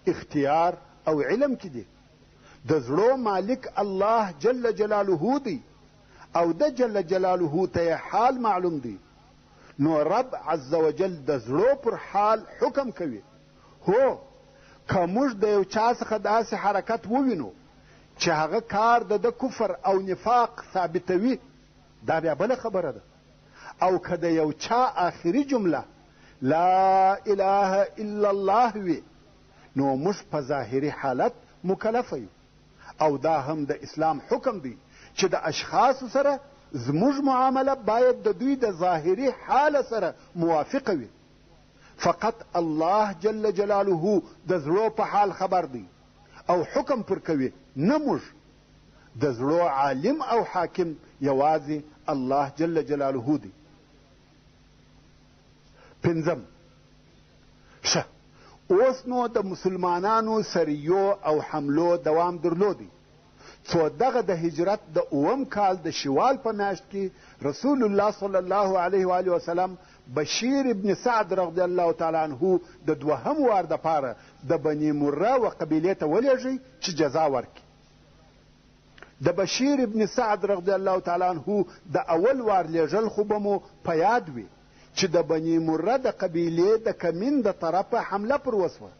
A: اختیار او علم کې دي. د زړو مالک الله جل جلاله دی او د جل جلاله ته یې حال معلوم دی. نو رب عز وجل د زړو پر حال حکم کوي. هو که موږ د یو چا څخه داسې حرکت ووینو چې هغه کار د ده کفر او نفاق ثابتوي، دا بیا بله خبره ده. او که د یو چا آخري جمله لا اله الا الله وي، نو موږ په ظاهري حالت مکلفه یو. او دا هم د اسلام حکم دی چې د اشخاصو سره زموږ معامله باید د دوی د ظاهري حاله سره موافقه وي. فقط الله جل جلاله د زړو په حال خبر دی او حکم پر کوي، نه موږ. د زړو عالم او حاکم یوازې الله جل جلاله دی. پنځم، ښه اوس نو د مسلمانانو سریو او حملو دوام درلودی، څو دغه د هجرت د اووم کال د شوال په میاشت کې رسول الله صلی الله علیه و آله وسلم بشیر ابن سعد رضی الله تعالی عنه د دوهم وار دپاره د بني مره و قبیلې ته ولیږئ چې جزا ورکړي. د بشیر ابن سعد رضی الله تعالی عنه د اول وار لېږل خو به مو په یاد وي چې د بني مره د قبیلې د کمین د طرفه حمله پر وسوه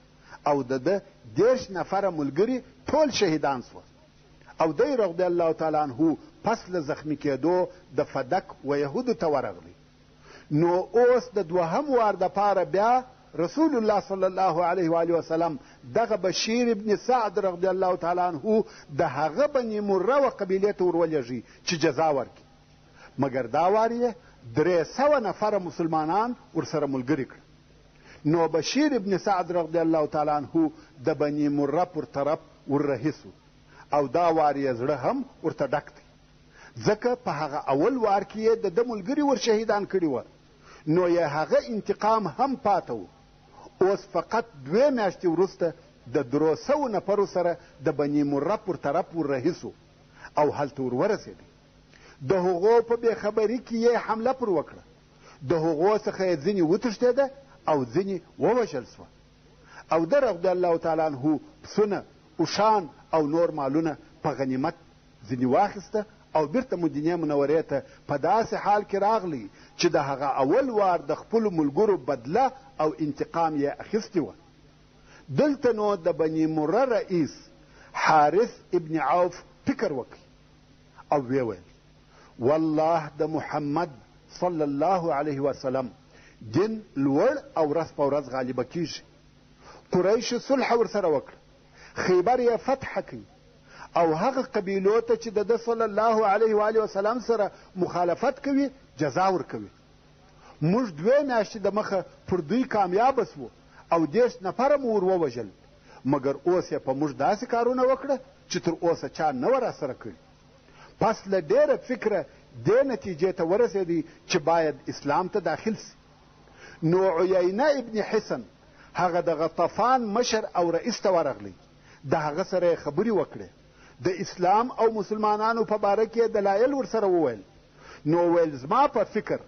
A: او د ده 30 نفره ملګري ټول شهیدان سوه او دی رضی الله تعالی عنه پس له زخمي کېدو د فدک و یهودو ته ورغلی. نو اوس د دوهم وار دپاره بیا رسول الله صلی الله علیه و آله وسلم دغه بشیر ابن سعد رضی الله تعالی عنه د هغه بني مره و قبیلې ته ورولېږي چې جزا ورکړي، مګر دا وار یې 300 نفره مسلمانان ورسره ملګري کړه. نو بشیر ابن سعد رضی الله تعالی عنه د بني مره پر طرف وررهي سو او دا وار یې زړه هم ورته ډک دی، ځکه په هغه اول وار کې یې د ده ملګري ور شهیدان کړي وه، نو یې هغه انتقام هم پاته و. اوس فقط 2 میاشتې وروسته د 300 نفرو سره د بني مره پر طرف وررهي سو او هلته ور ورسېدی. د هغو په بېخبري کې یې حمله پر وکړه، د هغو څخه یې ځینې وتښتېده او ځینې ووژل سوه او ده رضی الله تعالی عنه پسونه، اوښان او نور مالونه په غنیمت ځینې واخیسته او بیرته مدینې منورې ته په داسې حال کې راغلی چې د هغه اول وار د خپلو ملګرو بدله او انتقام یې اخیستې وه. دلته نو د بني مره رئیس حارث ابن عوف فکر وکړ او ویې ویل، والله د محمد صلی الله علیه وسلم دین لوړ او ورځ په ورځ غالبه کیږي. قریشو صلح ورسره وکړه، خیبر یې فتح کړ او هغه قبیلو ته چې د ده صلی الله علیه و آله وسلم سره مخالفت کوي جزا ورکوي. موږ 2 میاشتې د مخه پر دوی کامیابه سوو او 30 نفره مو ور ووژل، مګر اوس یې په موږ داسې کارونه وکړه چې تر اوسه چا نه وه راسره کړي. پس له ډېره فکره دې نتیجې ته ورسېدی چې باید اسلام ته داخل سي. نو عیینه ابن حصن هغه د غطفان مشر او رئیس ته ورغلی، د هغه سره یې خبرې وکړې، د اسلام او مسلمانانو په باره کې یې دلایل ورسره وویل. نو ویل زما په فکر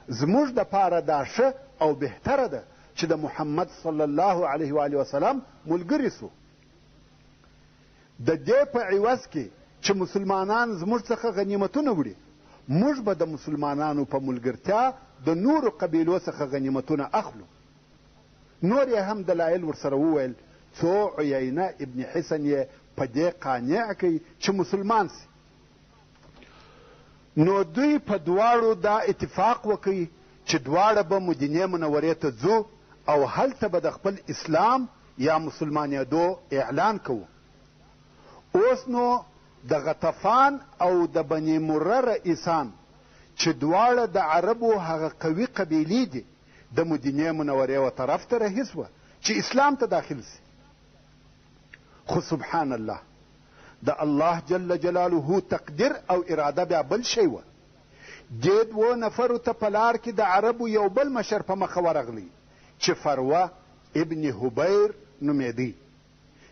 A: زموږ دپاره دا ښه او بهتره ده چې د محمد صلی الله علیه و آله وسلم ملګري سو، د دې په عوض کې چې مسلمانان زموږ څخه غنیمتونه وړي، موږ به د مسلمانانو په ملګرتیا د نورو قبیلو څخه غنیمتونه اخلو. نور یې هم دلایل ورسره وویل څو عیینه ابن حصن یې په دې قانع کړي چې مسلمان سي. نو دوی په دواړو دا اتفاق وکړي چې دواړه به مدینې منورې ته ځو او هلته به د خپل اسلام یا مسلمانېدو اعلان کوو. اوس نو د غطفان او د بني مره رئیسان چې دواړه د عربو هغه قوي قبیلې دي د مدینې منورې و طرف ته رهي سوه چې اسلام ته داخل سي. خو سبحان الله، د الله جل جلاله تقدیر او اراده بیا بل شی وه. دې دوو نفرو ته په لار کې د عربو یو بل مشر په مخه ورغلی چې فروه ابن هبیر نومېدی،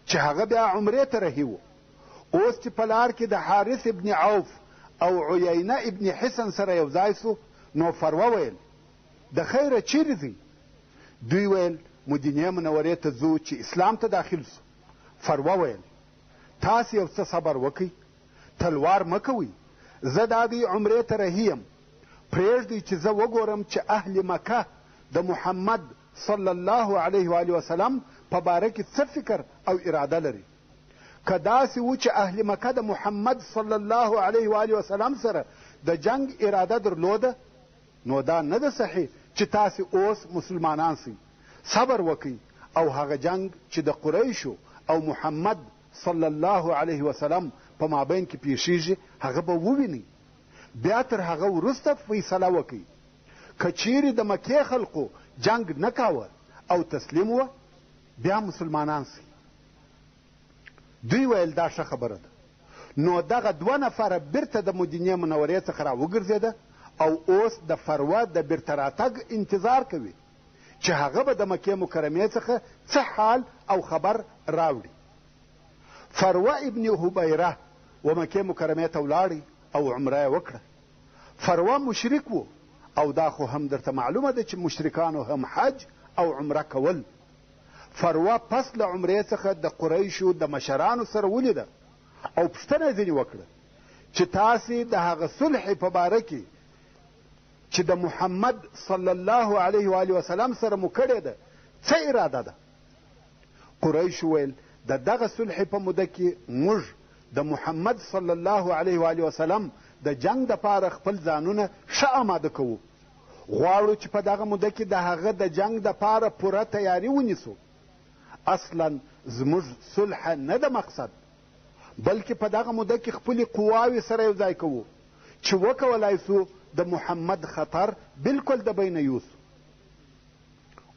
A: چې هغه بیا عمرې ته رهي و. اوس چې په لار کې د حارث ابن عوف او عیینه ابن حصن سره یو ځای سو، نو فروه ویل، د خیره چیرې ځئ؟ دوی ویل، مدینې منورې ته ځو چې اسلام ته داخل سو. فروه ویل، تاسې یو څه صبر وکئ، تلوار مه کوئ، زه دا دی عمرې ته رهي یم، پرېږدئ چې زه وګورم چې اهل مکه د محمد صلی الله علیه و آله وسلم په باره کې څه فکر او اراده لري. که داسې و چې اهل مکه د محمد صلی الله علیه و آله وسلم سره د جنګ اراده درلوده، نو دا نه ده صحیح چې تاسې اوس مسلمانان سئ. صبر وکئ او هغه جنګ چې د قریشو او محمد صلی الله علیه وسلم په مابین کې پیښیږي هغه به ووینئ، بیا تر هغه وروسته فیصله وکئ. که چیرې د مکې خلقو جنګ نه کاوه او تسلیم وه، بیا مسلمانان سئ. دوی ویل دا ښه خبره ده. نو دغه 2 نفره بیرته د مدینې منورې څخه راوګرځېده او اوس د فروه د بیرته راتګ انتظار کوي چې هغه به د مکې مکرمې څخه څه حال او خبر راوړي. فروه ابن هبیره و مکې مکرمې ته ولاړی او عمره یې وکړه. فروه مشرک و او دا خو هم درته معلومه ده چې مشرکانو هم حج او عمره کول. فروه پس له عمرې څخه د قریشو د مشرانو سره ولیده او پوښتنه یې ځینې وکړه. چې تاسې د هغه صلحې په باره کې چې د محمد صلی الله علیه و آله وسلم سره مو کړې ده څه اراده ده؟ قریش وویل، د دغه صلحې په موده کې موږ د محمد صلی الله علیه و آله وسلم د جنګ دپاره خپل ځانونه ښه آماده کوو. غواړو چې په دغه موده کې د هغه د جنګ دپاره پوره تیاري ونیسو. اصلا زموږ صلح نه ده مقصد، بلکې په دغه موده کې خپلې قواوې سره یو ځای کوو چې وکولای سو د محمد خطر بالکل د بینه یوسو.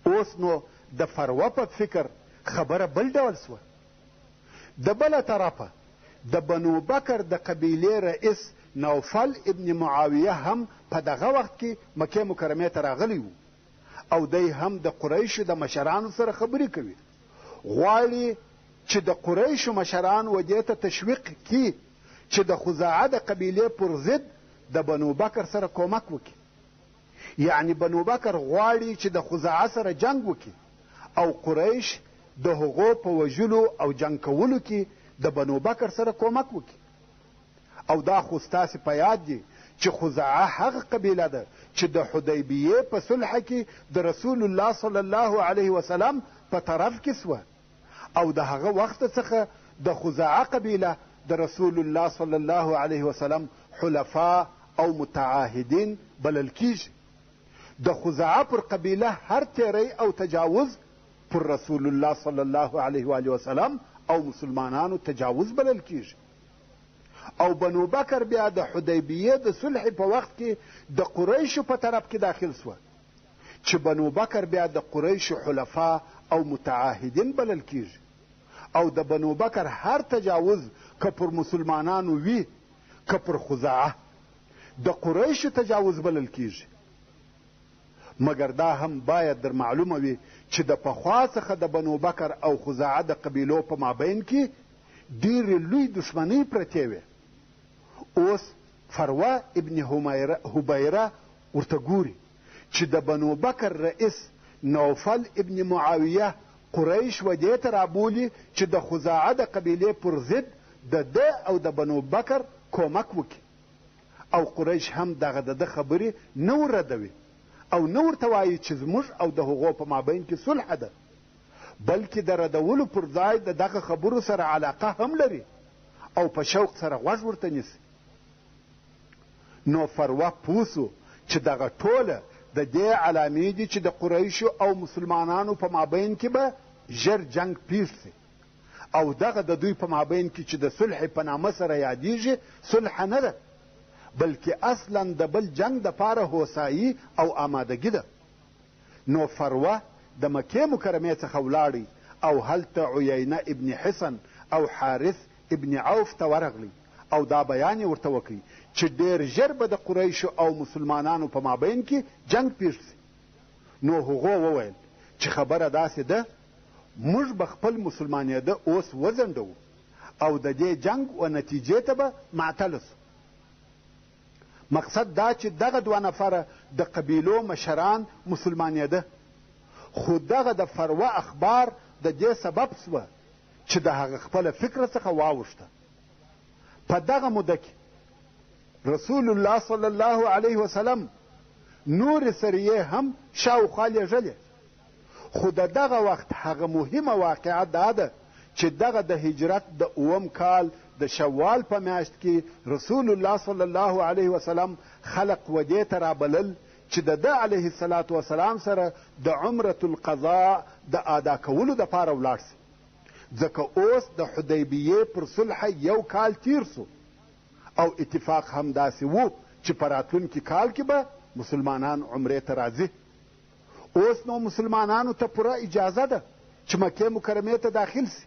A: اوس نو د فروه په فکر خبره بل ډول سوه. د بله طرفه د بنو بکر د قبیلې رئیس نوفل ابن معاویه هم په دغه وخت کې مکې مکرمې ته راغلی و او دی هم د قریشو د مشرانو سره خبرې کوي، غواړي چې د قریشو مشران و دې ته تشویق کړي چې د خزاعه د قبیلې پر ضد د بنو بکر سره کومک وکړي. یعنې بنو بکر غواړي چې د خزاعه سره جنګ وکړي او قریش د هغو په وژلو او جنګ کولو کې د بنو بکر سره کومک وکړي. او دا خو ستاسې په یاد دي چې خزاعه هغه قبیله ده چې د حدیبیې په صلح کې د رسول الله صلی الله علیه وسلم په طرف کې سوه او د هغه وخت څخه د خزاعه قبیله د رسول الله صلی الله علیه وسلم حلفا او متعاهدین بلل کیږي. د خزاعه پر قبیله هر تیری او تجاوز پر رسول الله صلی الله علیه و آله وسلم او مسلمانانو تجاوز بلل کیږي. او بنو بکر بیا د حدیبیې د صلح په وخت کې د قریشو په طرف کې داخل سوه چې بنو بکر بیا د قریشو حلفا او متعاهدین بلل کیږي او د بنو بکر هر تجاوز که پر مسلمانانو وي که پر خزاعه د قریشو تجاوز بلل کیږي. مګر دا هم باید در معلومه وي چې د پخوا څخه د بنو بکر او خزاعه د قبیلو په مابین کې ډېرې لوی دښمنۍ پرتې وې. اوس فروه ابن هبیره ورته ګوري چې د بنو بکر رئیس نوفل ابن معاویه قریش و دې ته رابولي چې د خزاعه د قبیلې پر ضد د ده او د بنو بکر کومک وکړي او قریش هم دغه د ده خبرې نه ور ردوي او نه ورته وایي چې زموږ او د هغو په مابین کې صلح ده، بلکې د ردولو پر ځای د دغه خبرو سره علاقه هم لري او په شوق سره غوږ ورته نیسي. نو فروه پوه سو چې دغه ټوله د دې علامې دي چې د قریشو او مسلمانانو په مابین کې به ژر جنګ پیښ سي او دغه د دوی په مابین کې چې د صلح په نامه سره یادیږي صلح نه ده، بلکې اصلا د بل جنګ دپاره هوسایي او آمادګي ده. نو فروه د مکې مکرمې څخه ولاړی او هلته عیینه ابن حصن او حارث ابن عوف ته ورغلی او دا بیان یې ورته وکړ چې ډېر ژر به د قریشو او مسلمانانو په مابین کې جنګ پېښ شي. نو هغو وویل چې خبره داسې ده، موږ به خپل مسلمانېده اوس وځنډوو او د دې جنګ و نتیجې ته به معطل شو. مقصد دا چې دغه دوه نفره د قبیلو مشران مسلمانېده، خو دغه د فروه اخبار د دې سبب سوه چې د هغه خپله فکره څخه واوښته. په دغه موده کې رسول الله صلی الله علیه وسلم نورې سریې هم شاوخوا لېږلې، خو د دغه وخت هغه مهمه واقعه دا ده چې دغه د هجرت د اووم کال د شوال په میاشت کې رسول الله صلی الله علیه وسلم خلق و دې ته رابلل چې د ده علیه الصلاة والسلام سره د عمرة القضاء د ادا کولو دپاره ولاړ سي، ځکه اوس د حدیبیې پر صلح یو کال تیر سو او اتفاق هم داسې وو چې په راتلونکي کال کې به مسلمانان عمرې ته راځي. اوس نو مسلمانانو ته پوره اجازه ده چې مکې مکرمې ته داخل سي.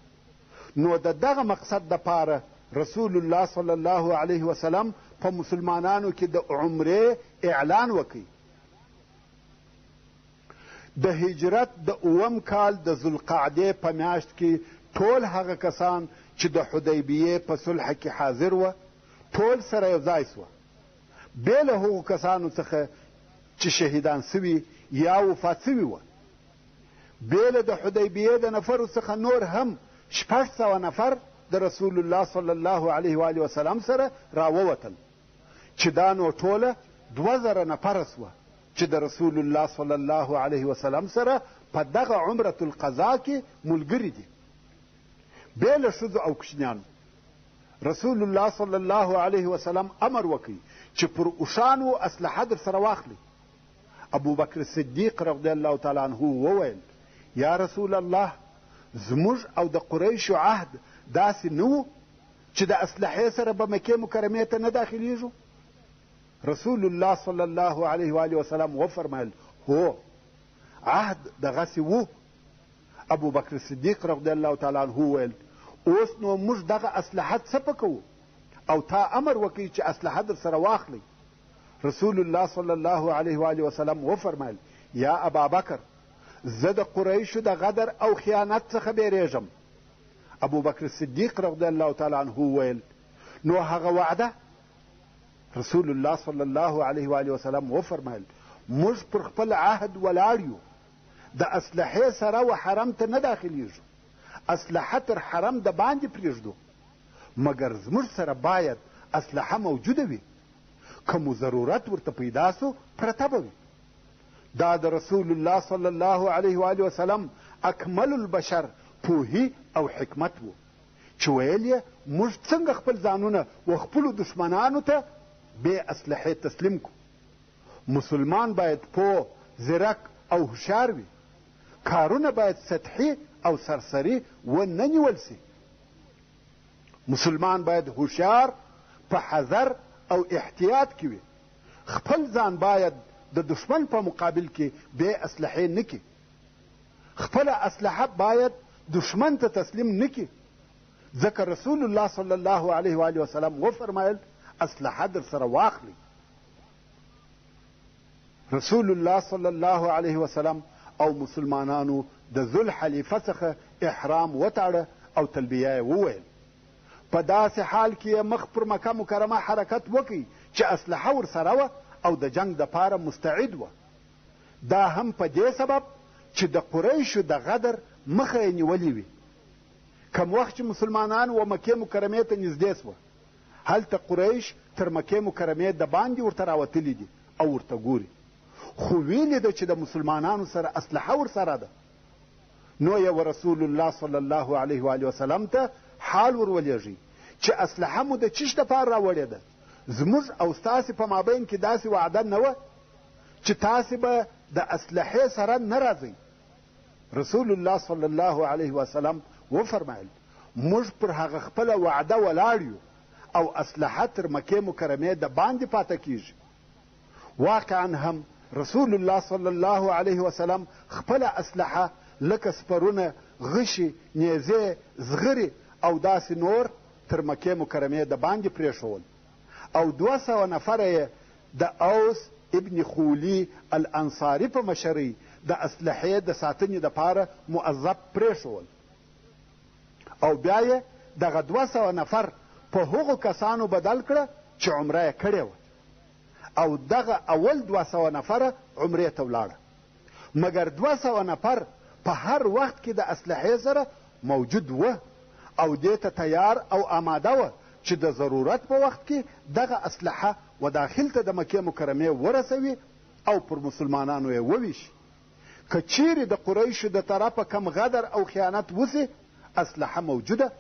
A: نو د دغه مقصد دپاره رسول الله صلی الله علیه وسلم په مسلمانانو کې د عمرې اعلان وکړ. د هجرت د اووم کال د ذوالقعدې په میاشت کې ټول هغه کسان چې د حدیبیې په صلح کې حاضر وه ټول سره یو ځای سوه، بې له هغو کسانو څخه چې شهیدان سوي یا وفات سوي وه. بې له د حدیبیې د نفرو څخه نور هم 600 نفر د رسول الله صلی الله علیه و وسلم سره راووتل چې دا نو ټوله 2000 نفره سوه چې د رسول الله صلی الله علیه وسلم سره په دغه عمرة القضا کې ملګري دي، بې له ښځو او کوچنیانو. رسول الله صلی الله علیه وسلم امر وکړ چې پر اوښانو اسلحه در سره واخلئ. ابوبکر صدیق رضی الله تعالی عنه وویل، یا رسول الله، زموږ او د قریشو عهد داسې نه و چې د اسلحې سره به مکې مکرمې ته نه داخلیږو؟ رسول الله صلی الله علیه و وسلم وفرمایل، هو، عهد دغسې و. ابوبکر صدیق رضی الله تعالی عنه وویل، اوس نو موږ دغه اسلحه څه په کوو او تا امر وکړي چې اسلحه در سره واخلئ؟ رسول الله صلی الله علیه و وسلم وفرمایل، یا ابابکر، زه د قریشو د غدر او خیانت څخه بیریږم. ابوبکر صدیق رضی الله تعالی عنه وویل، نو هغه وعده؟ رسول الله صلی الله علیه و وسلم وفرمایل، موږ پر خپل عهد ولاړ یو، د اسلحې سره و حرم ته نه داخلیږو، اسلحه تر حرم د باندې پرېږدو، مګر زموږ سره باید اسلحه موجوده وي، که مو ضرورت ورته پیدا سو پرته به وي. دا د رسول الله صلی الله علیه و وسلم اکمل البشر پوهي او حکمت و چې ویل یې موږ څنګه خپل ځانونه و خپلو دښمنانو ته بې اسلحې تسلیم کړو. مسلمان باید پوه، ځیرک او هوښیار وي. کارونه باید سطحي او سرسري و نه نیول سي. مسلمان باید هوښیار، په حذر او احتیاط کې وي. خپل ځان باید د دښمن په مقابل کې بې اسلحې نه کړي. خپله اسلحه باید دښمن ته تسلیم نه کړي، ځکه رسول الله صلی الله علیه و وسلم وفرمایل، اسلحه در سره واخلئ. رسول الله صلی الله علیه وسلم او مسلمانانو د ذوالحلیفه څخه احرام وتاړه او تلبیه یې وویل. په داسې حال کې یې مخ پر مکه مکرمه حرکت وکړ چې اسلحه ورسره وه او د جنګ دپاره مستعد وه. دا هم په دې سبب چې د قریشو د غدر مخه یې نیولې وي. کوم وخت چې مسلمانان و مکې مکرمې ته نږدې سوه، هلته قریش تر مکې مکرمې دباندې ورته راوتلي دي او ورته ګوري، خو ویې لیده چې د مسلمانانو سره اسلحه ورسره ده، نو یې ورسول الله صلی الله علیه و وسلم ته حال ور ولېږی چې اسلحه مو د چیش دپاره راوړې ده؟ زموږ او ستاسې په مابین کې داسې وعده نه وه چې تاسې به د اسلحې سره نه راځئ. رسول الله صلی الله علیه وسلم وفرمایل، موږ پر هغه خپله وعده ولاړ یو او اسلحه تر مکې مکرمې د باندې پاته کیږي. واقعا هم رسول الله صلی الله علیه وسلم خپله اسلحه لکه سپرونه، غشي، نیزې، زغرې او داسې نور تر مکې مکرمې د باندې پرېښول او 200 نفره یې د اوس ابن خولي الانصاري په مشرۍ د اسلحې د ساتنې دپاره موظف پرېښول او بیا یې دغه 200 نفر په هغو کسانو بدل کړه چې عمره یې کړې وه او دغه اول 200 نفره عمرې ته ولاړه، مګر 200 نفر په هر وخت کې د اسلحې سره موجود وه او دې ته تیار او آماده وه چې د ضرورت په وخت کې دغه اسلحه و داخل ته د مکې مکرمې ورسوي او پر مسلمانانو یې وویشي. که چیرې د قریشو د طرفه کم غدر او خیانت وسي، اسلحه موجوده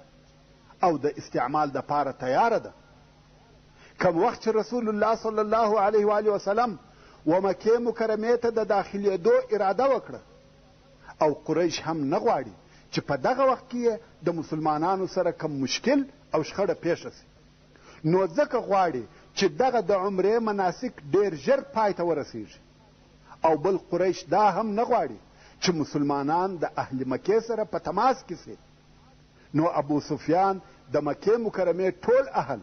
A: او د استعمال دپاره تیاره ده. کوم وخت چې رسول الله صلی الله علیه و وسلم و مکې مکرمې ته د داخلېدو اراده وکړه او قریش هم نه غواړي چې په دغه وخت کې د مسلمانانو سره کوم مشکل او شخړه پېښه سي، نو ځکه غواړي چې دغه د عمرې مناسک ډېر ژر پای ته ورسیږي. او بل قریش دا هم نه غواړي چې مسلمانان د اهل مکې سره په تماس کې سي. نو ابو سفیان د مکې مکرمې ټول اهل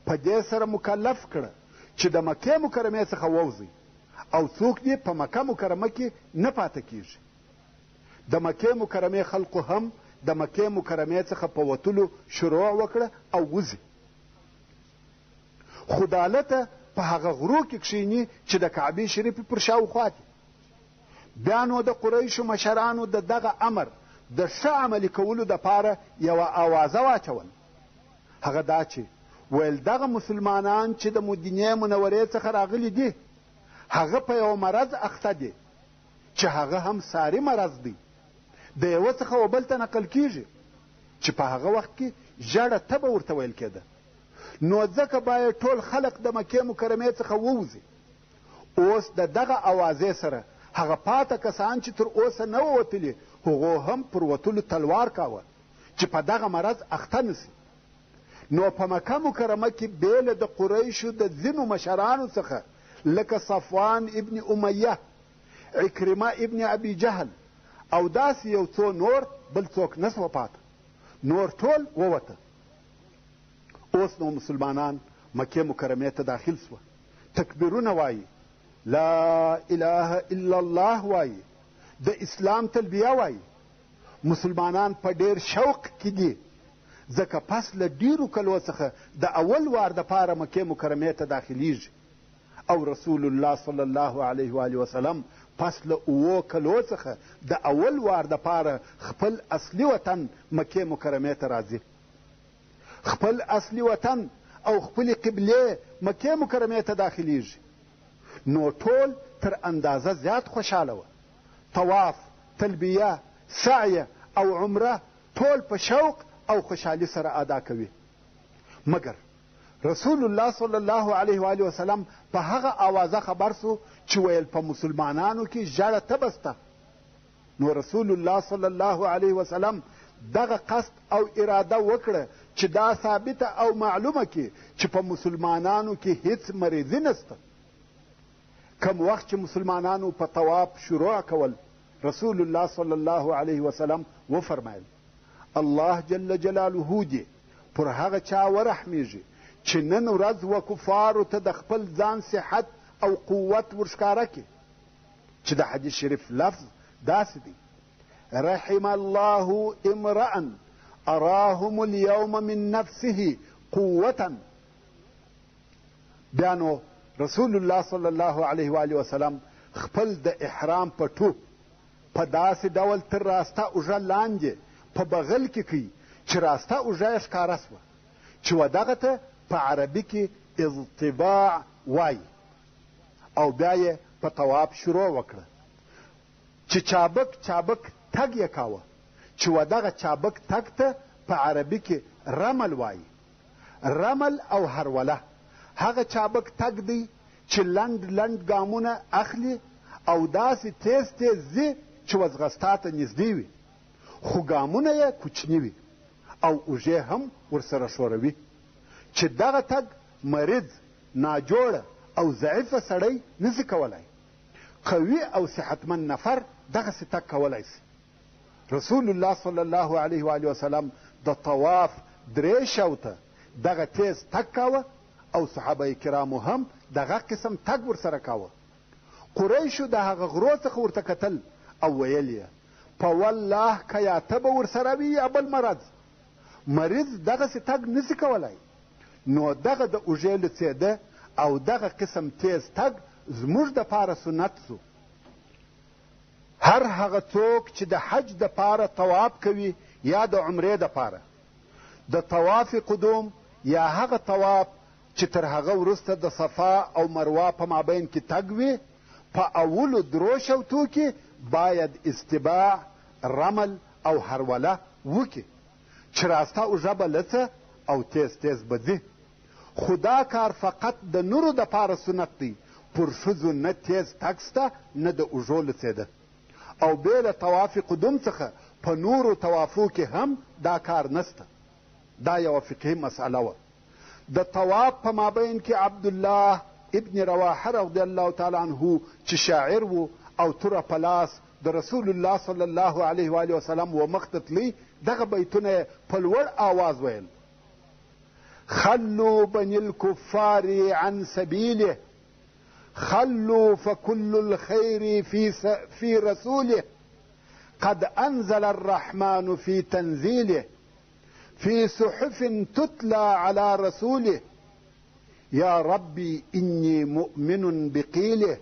A: په دې سره مکلف کړه چې د مکې مکرمې څخه ووځئ او څوک دې په مکه مکرمه کې نه پاته کیږي. د مکې مکرمې خلقو هم د مکې مکرمې څخه په وتلو شروع وکړه او وځي، خو دالته په هغه غرو کې کښېني چې د کعبې شریفې پر شاوخوا دي. بیا نو د قریشو مشرانو د دغه امر د ښه عملي کولو دپاره یوه اوازه واچول. هغه دا چې ویل دغه مسلمانان چې د مدینې منورې څخه راغلي دي، هغه په یوه مرض اخته دي چې هغه هم ساري مرض دی، د یوه څخه و بل ته نقل کیږي، چې په هغه وخت کې ژړه تبه ورته ویل کېده، نو ځکه باید ټول خلق د مکې مکرمې څخه ووځي. اوس د دغه اوازې سره هغه پاته کسان چې تر اوسه نه وه وتلي، هغو هم پر وتلو تلوار کاوه چې په دغه مرض اخته نه شي. نو په مکه مکرمه کې بې له د قریشو د ځینو مشرانو څخه لکه صفوان ابن امیه، عکرمه ابن ابي جهل او داسې یو څو نور بل څوک نه سوه پاته، نور ټول ووته. اوس نو مسلمانان مکې مکرمې ته داخل سوه، تکبیرونه وایي، لا اله الا الله وایي، د اسلام تلبیه وایي. مسلمانان په ډېر شوق کې دي، ځکه پس له ډېرو کلو څخه د اول وار دپاره مکې مکرمې ته داخلیږي او رسول الله صلی الله علیه و آله وسلم پس له اوو کلو څخه د اول وار دپاره خپل اصلي وطن مکې مکرمې ته راځي. خپل اصلي وطن او خپلې قبلې مکې مکرمې ته داخلیږي، نو ټول تر اندازه زیات خوشحاله وه. طواف، تلبیه، سعی او عمره ټول په شوق او خوشحالي سره ادا کوي. مګر رسول الله صلی الله علیه و آله وسلم په هغه آوازه خبر سو چې ویل په مسلمانانو کې ژړه تبه سته. نو رسول الله صلی الله علیه وسلم دغه قصد او اراده وکړه چې دا ثابته او معلومه کړي چې په مسلمانانو کې هیڅ مریضي نشته. کوم وخت چې مسلمانانو په طواف شروع کول، رسول الله صلی الله علیه وسلم وفرمایل: الله جل جلاله دې پر هغه چا ورحمیږي چې نن ورځ و کفارو ته د خپل ځان صحت او قوت ورښکاره کړي. چې د حدیث شریف لفظ داسې دی: رحم الله امرأ اراهم اليوم من نفسه قوة. بیا نو رسول الله صلی الله علیه و وسلم خپل د احرام پټو په داسې ډول تر راسته اوږه لاندې په بغل کې کوي چې راسته اوږه یې ښکاره سوه، چې و دغه ته په عربي کې اضطباع وایي، او بیا یې په طواف شروع وکړه چې چابک چابک تګ یې کاوه، چې و دغه چابک تګ ته په عربي کې رمل وایي. رمل او هروله هغه چابک تګ دی چې لنډ لنډ ګامونه اخلي او داسې تیز تیز ځي چې وځغستا ته نږدې وي، خو ګامونه یې کوچني وي او اوږې هم ورسره ښوروي، چې دغه تګ مریض، ناجوړه او ضعیفه سړی نشي کولای. قوي او صحتمند نفر دغسې تګ کولای شي. رسول الله صلی الله علیه و وسلم د طواف درې شوته دغه تیز تګ کاوه او صحابه کرامو هم دغه قسم تګ ورسره کاوه. قریشو د هغه غرو څخه ورته کتل او ویل یې: په والله که یا تبه ورسره وي یا بل مرض، مریض دغسې تګ نشي کولای. نو دغه د اوږې لوڅېده او دغه قسم تیز تګ زموږ دپاره سنت سو. هر هغه څوک چې د حج دپاره طواف کوي یا د عمرې دپاره، د طواف قدوم یا هغه طواف چې تر هغه وروسته د صفا او مروه په مابین کې تګ وي، په اولو درو شوتو کې باید استباع، رمل او هروله وکړي، چې راسته اوږه به لڅه او تیز تیز به ځي. خو دا کار فقط د نورو دپاره سنت دی، پر ښځو نه تیز تګ شته نه د اوږو لڅېده، او بې له طواف قدوم څخه په نورو طوافو کې هم دا کار نشته. دا یوه فقهي مسئله وه. د طواف په مابین کې عبدالله ابن رواحه رضی الله تعالی عنه چې شاعر و او توره په لاس د رسول الله صلی الله علیه و آله وسلم و مخ ته تلی، دغه بیتونه یې په لوړ آواز ویل: خلوا بني الكفار عن سبيله، خلوا فكل الخير في رسوله، قد أنزل الرحمن في تنزيله، في صحف تتلى على رسوله، يا ربي إني مؤمن بقيله،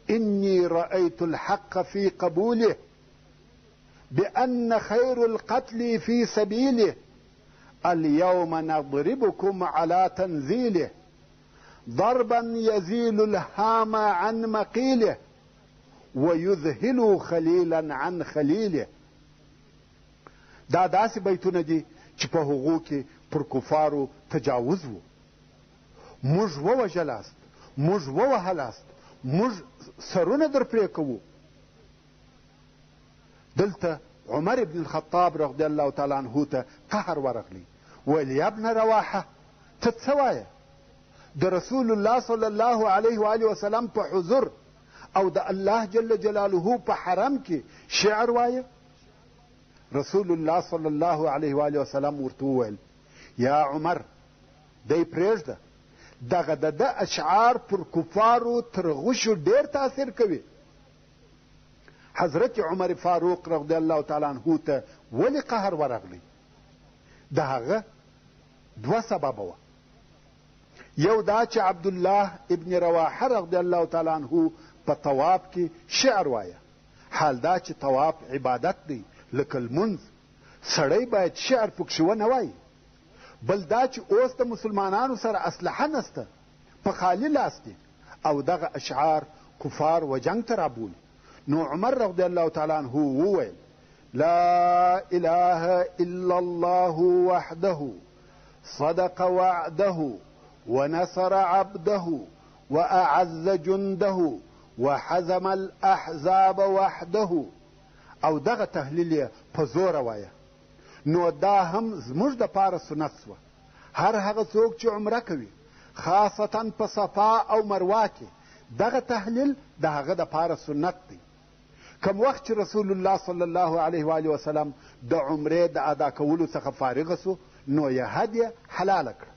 A: إني رأيت الحق في قبوله، بأن خير القتل في سبيله، اليوم نضربكم على تنزيله ضربا يزيل الهام عن مقيله ويذهل خليلا عن خليله. دا داسې بیتونه دي چې په هغو کې پر کفارو تجاوز و. موږ ووژلاست، موږ ووهلاست، موږ سرونه در پرې کوو. دلته عمر ابن الخطاب رضی الله تعالی عنه ته قهر ورغلی، ویل یا ابن رواحه ته څه وایه؟ د رسول الله صلی الله علیه و آله وسلم په حضور او د الله جل جلاله په حرم کې شعر وایه؟ رسول الله صلی الله علیه و آله وسلم ورته وویل یا عمر دی پرېږده، دغه د ده اشعار پر کفارو تر غشو ډېر تاثیر کوي. حضرت عمر فاروق رضی الله تعالی عنه ته ولې قهر ورغلی؟ د هغه دوه سببه وه. یو دا چې عبدالله ابن رواحه رضی الله تعالی عنه په طواف کې شعر وایه، حال دا چې طواف عبادت دی لکه لمونځ، سړی باید شعر پکښې ونه وایي. بل دا چې اوس د مسلمانانو سره اسلحه نسته، په خالي لاس دي او دغه اشعار کفار و جنګ ته رابولي. نو عمر رضی الله تعالی عنه وویل لا اله الا الله وحده صدق وعده ونصر عبده واعز جنده وحزم الاحزاب وحده. او دغه تهلیل یې په زوره وایه. نو دا هم زموږ دپاره سنت سوه. هر هغه څوک چې عمره کوي خاصتا په صفا او مروا کې دغه تهلیل د هغه دپاره سنت دی. کوم وخت چې رسول الله صلی الله علیه و آله وسلم د عمرې د ادا کولو څخه فارغ سو نو یې هدیه حلاله کړه.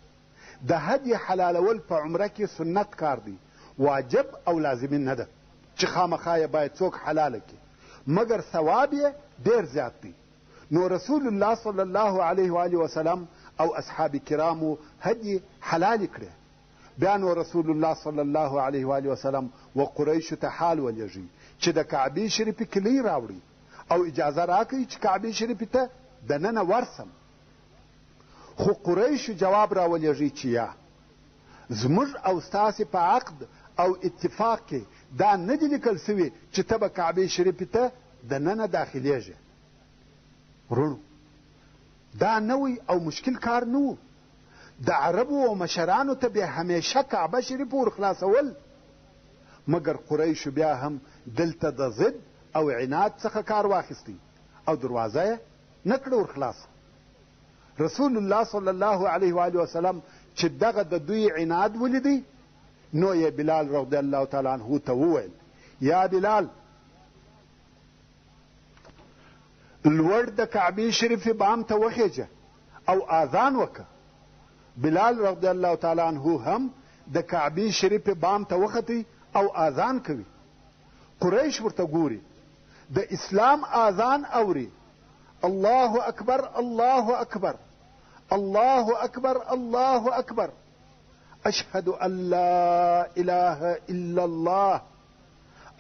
A: د هدیې حلالول په عمره کې سنت کار دی، واجب او لازمي نه ده چې خامخا یې باید څوک حلاله کړي، مګر ثواب یې ډېر زیات دی. نو رسول الله صلی الله علیه و آله وسلم او اصحاب کرامو هدیې حلالې کړې. بیا نو رسول الله صلی الله علیه و آله وسلم و قریشو ته حال ولیږي چې د کعبې شریفې کلۍ راوړي او اجازه راکړئ چې کعبې شریفې ته دننه ورسم. خو قریشو جواب راولیږي چې یا زموږ او ستاسې په عقد او اتفاق کې دا نه دي لیکل سوي چې ته به کعبې شریفې ته دننه داخلېږې. وروڼو دا نوی او مشکل کار نه و. د عربو او مشرانو ته به همیشه کعبه شریف ور خلاصول، مګر قریشو بیا هم دلته د ضد او عناد څخه کار واخیستی او دروازه یې نه کړه ور خلاصه. رسول الله صلی الله علیه و آله وسلم چې دغه د دوی عناد ولیدی نو یې بلال رضی الله تعالی عنه ته وویل یا بلال لوړ د کعبې شریفې بام ته وخیژه او آذان وکړه. بلال رضی الله تعالی عنه هم د کعبې شریفې بام ته وختی او آذان کوي. قریش ورته ګوري، د اسلام آذان اوري، الله اکبر الله اکبر الله اکبر الله اکبر، اشهد ان لا اله الا الله،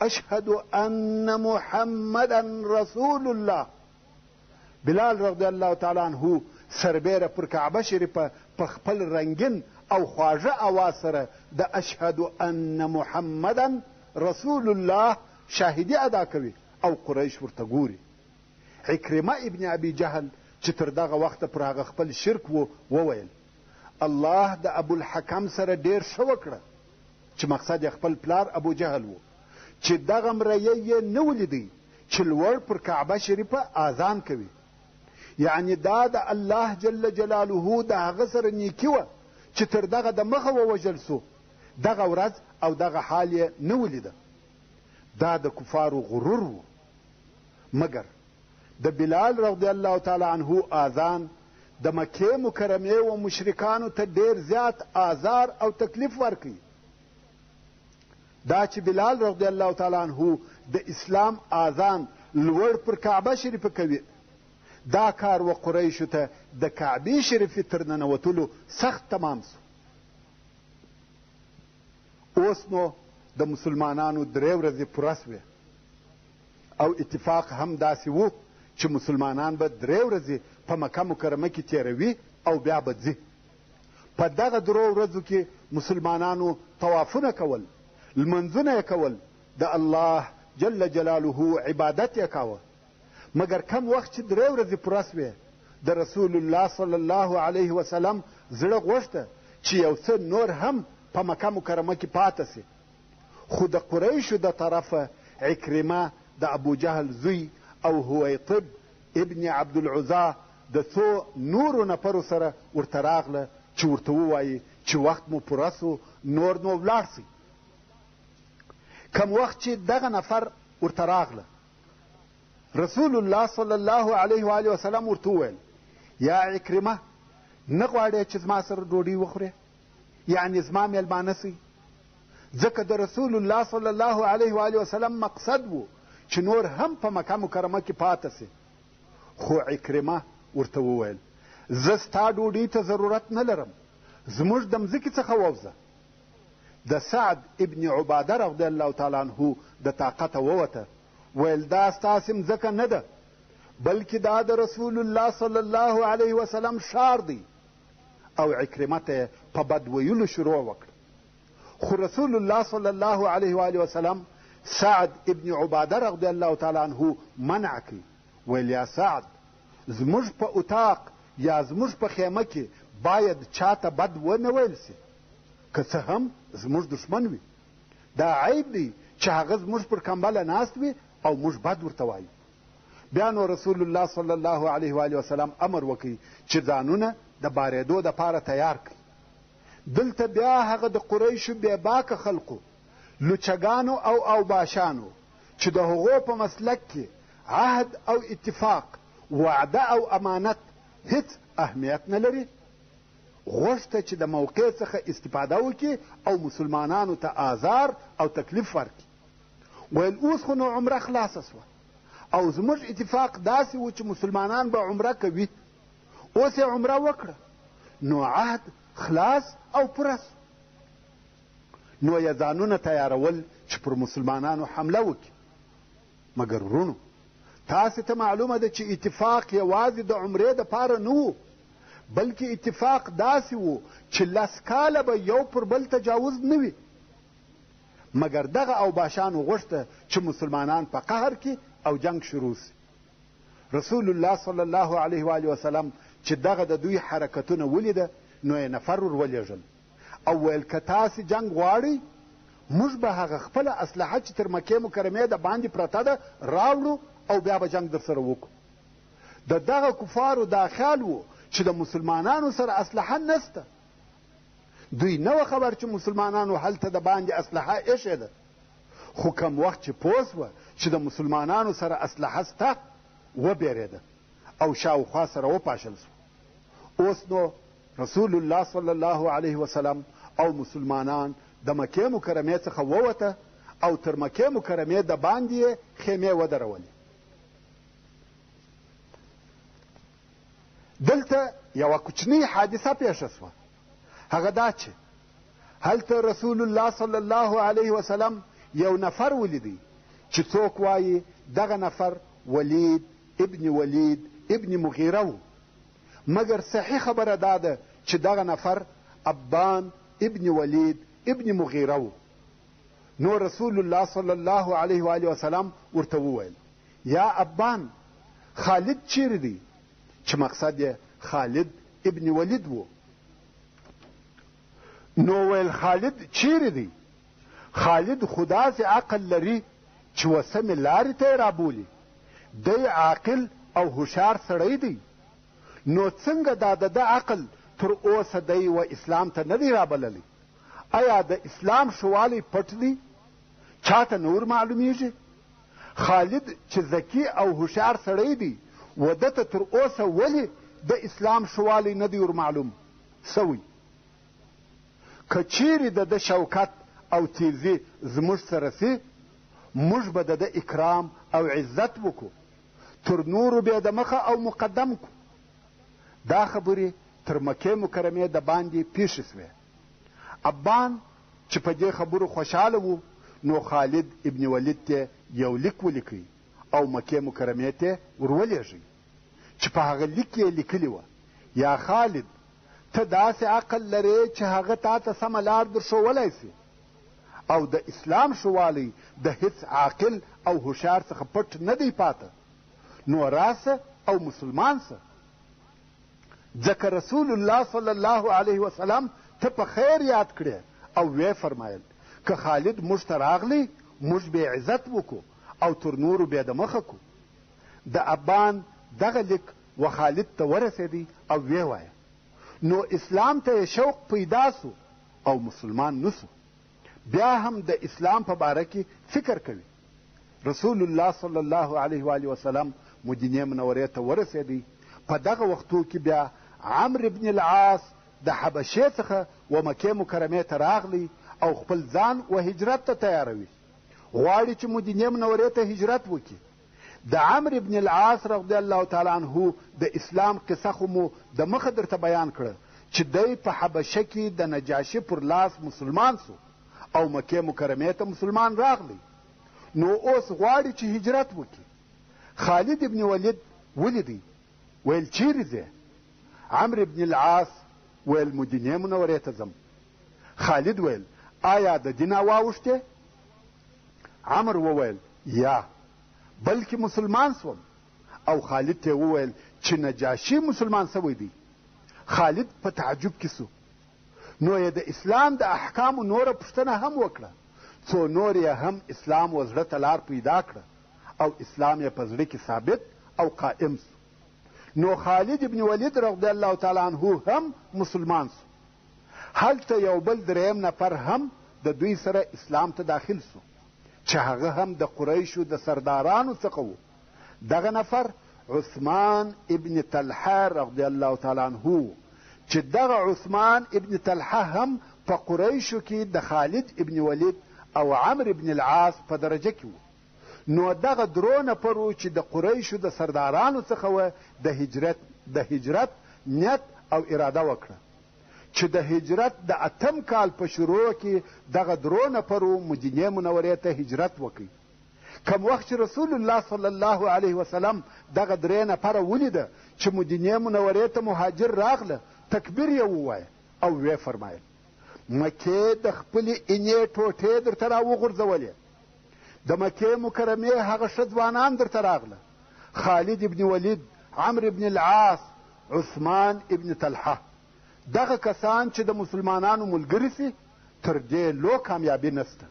A: اشهد ان محمدا رسول الله. بلال رضی الله تعالی عنه سربېره پر کعبه شریفه په خپل رنګین او خواږه اواز سره د اشهد ان محمدا رسول الله شاهدي ادا کوي او قریش ورته ګوري. عکرمه ابن ابي جهل چې تر دغه وخته پر هغه خپل شرک و وویل الله د ابوالحکم سره ډېر ښه وکړه، چې مقصد یې خپل پلار ابو جهل و، چې دغه مریی یې نه ولیدی چې لوړ پر کعبه شریفه آذان کوي. یعنې دا د الله جل جلاله د هغه سره نیکي وه چې تر دغه د مخه ووژل سو، دغه ورځ او دغه حال یې نه ولیده. دا د کفارو غرور و. مګر د بلال رضی الله تعالی عنه آذان د مکې مکرمې و مشرکانو ته ډېر زیات آزار او تکلیف ورکړي. دا چې بلال رضی الله تعالی عنه د اسلام آذان لوړ پر کعبه شریفه کوي، دا کار و قریشو ته د کعبې شریفې تر ننوتلو سخت تمام سو. اوس نو د مسلمانانو درې ورځې پوره سوې او اتفاق هم داسې و چې مسلمانان به درې ورځې په مکه مکرمه کې تېروي. او بیا به ځي. په دغه درو ورځو کې مسلمانانو طوافونه کول، لمونځونه یې کول، د الله جل جلاله عبادت یې کاوه. مګر کم وخت چې درې ورځې پوره سوې، د رسول الله صلی الله علیه وسلم زړه غوښته چې یو څه نور هم په مکه مکرمه کې پاته سي. خو د قریشو د طرفه عکرمه د ابوجهل زوی او حویطب ابن عبدالعزی د څو نورو نفرو سره ورته راغله چې ورته ووایي چې وخت مو پوره سو، نور نو ولاړ سئ. کم وخت چې دغه نفر ورته راغله، رسول الله صلی الله علیه و آله وسلم ورته وویل، یا عکرمه، نه غواړې چې زما سره ډوډۍ وخورې، یعنې زما میلمانه سئ؟ ځکه د رسول الله صلی الله علیه و آله وسلم مقصد و چې نور هم په مکه مکرمه کې پاته سي. خو عکرمه ورته وویل، زه ستا ډوډۍ ته ضرورت نه لرم، زموږ د مځکې څخه ووځه. د سعد ابن عباده رضی الله تعالی عنه د طاقته ووته، ویل دا ستاسې مځکه نه ده، بلکې دا د رسول الله صلی الله علیه وسلم ښار دی. او عکرمه ته په بد ویلو شروع وکړه. خو رسول الله صلی الله علیه و آله وسلم سعد ابن عباده رضی الله تعالی عنه منع کړ، ویل یا سعد، زموږ په اتاق یا زموږ په خیمه کې باید چاته بد ونه ویل سي، که څه هم زموږ دښمن وي. دا عیب دی چې هغه زموږ پر کمبله ناست وي او موږ بد ورته وایو. بیا نو رسول الله صلی الله علیه و آله وسلم امر وکړ چې ځانونه د بارېدو دپاره تیار کړئ. دلته بیا هغه د قریشو بې باکه خلقو، لوچګانو او اوباشانو چې د هغو په مسلک کې عهد او اتفاق، وعده او امانت هیڅ اهمیت نه لري، غوښته چې د موقع څخه استفاده وکړي او مسلمانانو ته آزار او تکلیف ورکړي. ویل اوس خو نو عمره خلاصه سوه او زموږ اتفاق داسې و چې مسلمانان به عمره کوي، اوس یې عمره وکړه نو عهد خلاص او پوره سو. نو یې ځانونه تیارول چې پر مسلمانانو حمله وکړي. مګر وروڼو، تاسې ته معلومه ده چې اتفاق یوازې د عمرې دپاره نه و، بلکې اتفاق داسې و چې لس کاله به یو پر بل تجاوز نه وي. مګر دغه اوباشانو غوښته چې مسلمانان په قهر کې او جنګ شروع سي. رسول الله صلی الله علیه و آله وسلم چې دغه د دوی حرکتونه ولیده نو یې نفر ور ولېږل او ویل که تاسې جنګ غواړئ، موږ به هغه خپله اسلحه چې تر مکې مکرمې د باندې پرته ده راوړو او بیا به جنګ در سره وکړو. د دغه کفارو دا خیال و چې د مسلمانانو سره اسلحه نسته. دوی نه وه خبر چې مسلمانانو هلته د باندې اسلحه ایښې ده. خو کم وخت چې پوه سوه چې د مسلمانانو سره اسلحه سته، وبېرېده او شاوخوا سره وپاشل سوه. اوس نو رسول الله صلی الله علیه وسلم او مسلمانان د مکې مکرمې څخه ووته او تر مکې مکرمې د باندې یې خیمې ودرولې. دلته یوه کوچنۍ حادثه پېښه سوه، هغه دا چې هلته رسول الله صلی الله علیه وسلم یو نفر ولیدی چې څوک وایي دغه نفر ولید ابن ولید ابن مغیره و، مګر صحیح خبره دا ده چې دغه نفر ابان ابن ولید ابن مغیره و. نو رسول الله صلی الله علیه و آله وسلم ورته وویل، یا ابان، خالد چیرې دی؟ چې مقصد یې خالد ابن ولید و. نو ویل خالد چیرې دی؟ خالد خو داسې عقل لري چې وسمې لارې ته یې رابولي، دی عاقل او هوښیار سړی دی، نو څنګه دا د ده عقل تر اوسه دی و اسلام ته نه دی رابللی؟ ایا د اسلام ښه پټ دی، چاته نه ور معلومیږي؟ خالد چې ذکي او هوښیار سړی دی، و ده ته تر اوسه ولې د اسلام ښه والی نه دی ور معلوم سوی؟ که چیرې د ده شوکت او تیزي زموږ سره سي، موږ به د ده اکرام او عزت وکړو، تر نورو بې د مخه او مقدم کړو. دا خبرې تر مکې مکرمې د باندې پیښې سوې. ابان چې په دې خبرو خوشحاله و، نو خالد ابن ولید ته یو لیک ولیکی او مکې مکرمې ته ور ولېږی چې په هغه لیک کې یې لیکلي وه، یا خالد، ته داسې عقل لرې چې هغه تا ته سمه لار در ښوولی سي او د اسلام ښه والی د هیڅ عاقل او هوښیار څخه پټ نه دی پاته، نو راسه او مسلمان سه. ځکه رسول الله صلی الله علیه وسلم ته په خیر یاد کړې او ویې فرمایل، که خالد موږ ته راغلی، موږ بې عزت وکړو او تر نورو بې د مخه کړو. د ابان دغه لیک و خالد ته ورسېدی او ویې وایه، نو اسلام ته یې شوق پیدا سو او مسلمان نه سو. بیا هم د اسلام په باره کې فکر کوي. رسول الله صلی الله علیه و آله وسلم مدینې منورې ته ورسېدی. په دغه وختو کې بیا عمرو بن العاص د حبشې څخه و مکې مکرمې ته راغلی او خپل ځان و هجرت ته تیاروي، غواړي چې مدینې منورې ته هجرت وکړي. د عمرو بن العاص رضی الله تعالی عنه د اسلام قصه خو مو د مخه درته بیان کړه چې دی په حبشه کې د نجاشي پر لاس مسلمان سو او مکې مکرمې ته مسلمان راغلی، نو اوس غواړي چې هجرت وکړي. خالد ابن ولید ولیدی، ویل چیرې ځې؟ عمرو بن العاص ویل مدینې منورې ته ځم. خالد ویل آیا د دینه واوښتې؟ عمرو وویل یا، بلکې مسلمان سوم. او خالد ته وویل چې نجاشي مسلمان سوی دی. خالد په تعجب کې سو، نو یې د اسلام د احکامو نوره پوښتنه هم وکړه، څو نور یې هم اسلام و زړه ته لار پیدا کړه او اسلام یې په زړه کې ثابت او قائم سو. نو خالد ابن ولید رضی الله تعالی عنه هم مسلمان سو. هلته یو بل دریم نفر هم د دوی سره اسلام ته داخل سو چې هغه هم د قریشو د سردارانو څخه و. دغه نفر عثمان ابن طلحه رضی الله تعالی عنه و چې دغه عثمان ابن طلحه هم په قریشو کې د خالد ابن ولید او عمرو ابن العاص په درجه کې و. نو دغه درو نفرو چې د قریشو د سردارانو څخه وه د هجرت نیت او اراده وکړه چې د هجرت د اتم کال په شروع کې دغه درو نفرو مدینې منورې ته هجرت وکړ. کوم وخت چې رسول الله صلی الله علیه وسلم دغه درې نفره ولیده چې مدینې منورې ته مهاجر راغله، تکبیر یې ووایه او ویې فرمایل، مکې د خپلې اینې ټوټې درته راوغورځولې، د مکې مکرمې هغه ښه ځوانان درته راغله، خالد ابن ولید، عمرو ابن العاص، عثمان ابن طلحه. دغه کسان چې د مسلمانانو ملګري سي، تر دې لو کامیابي نسته.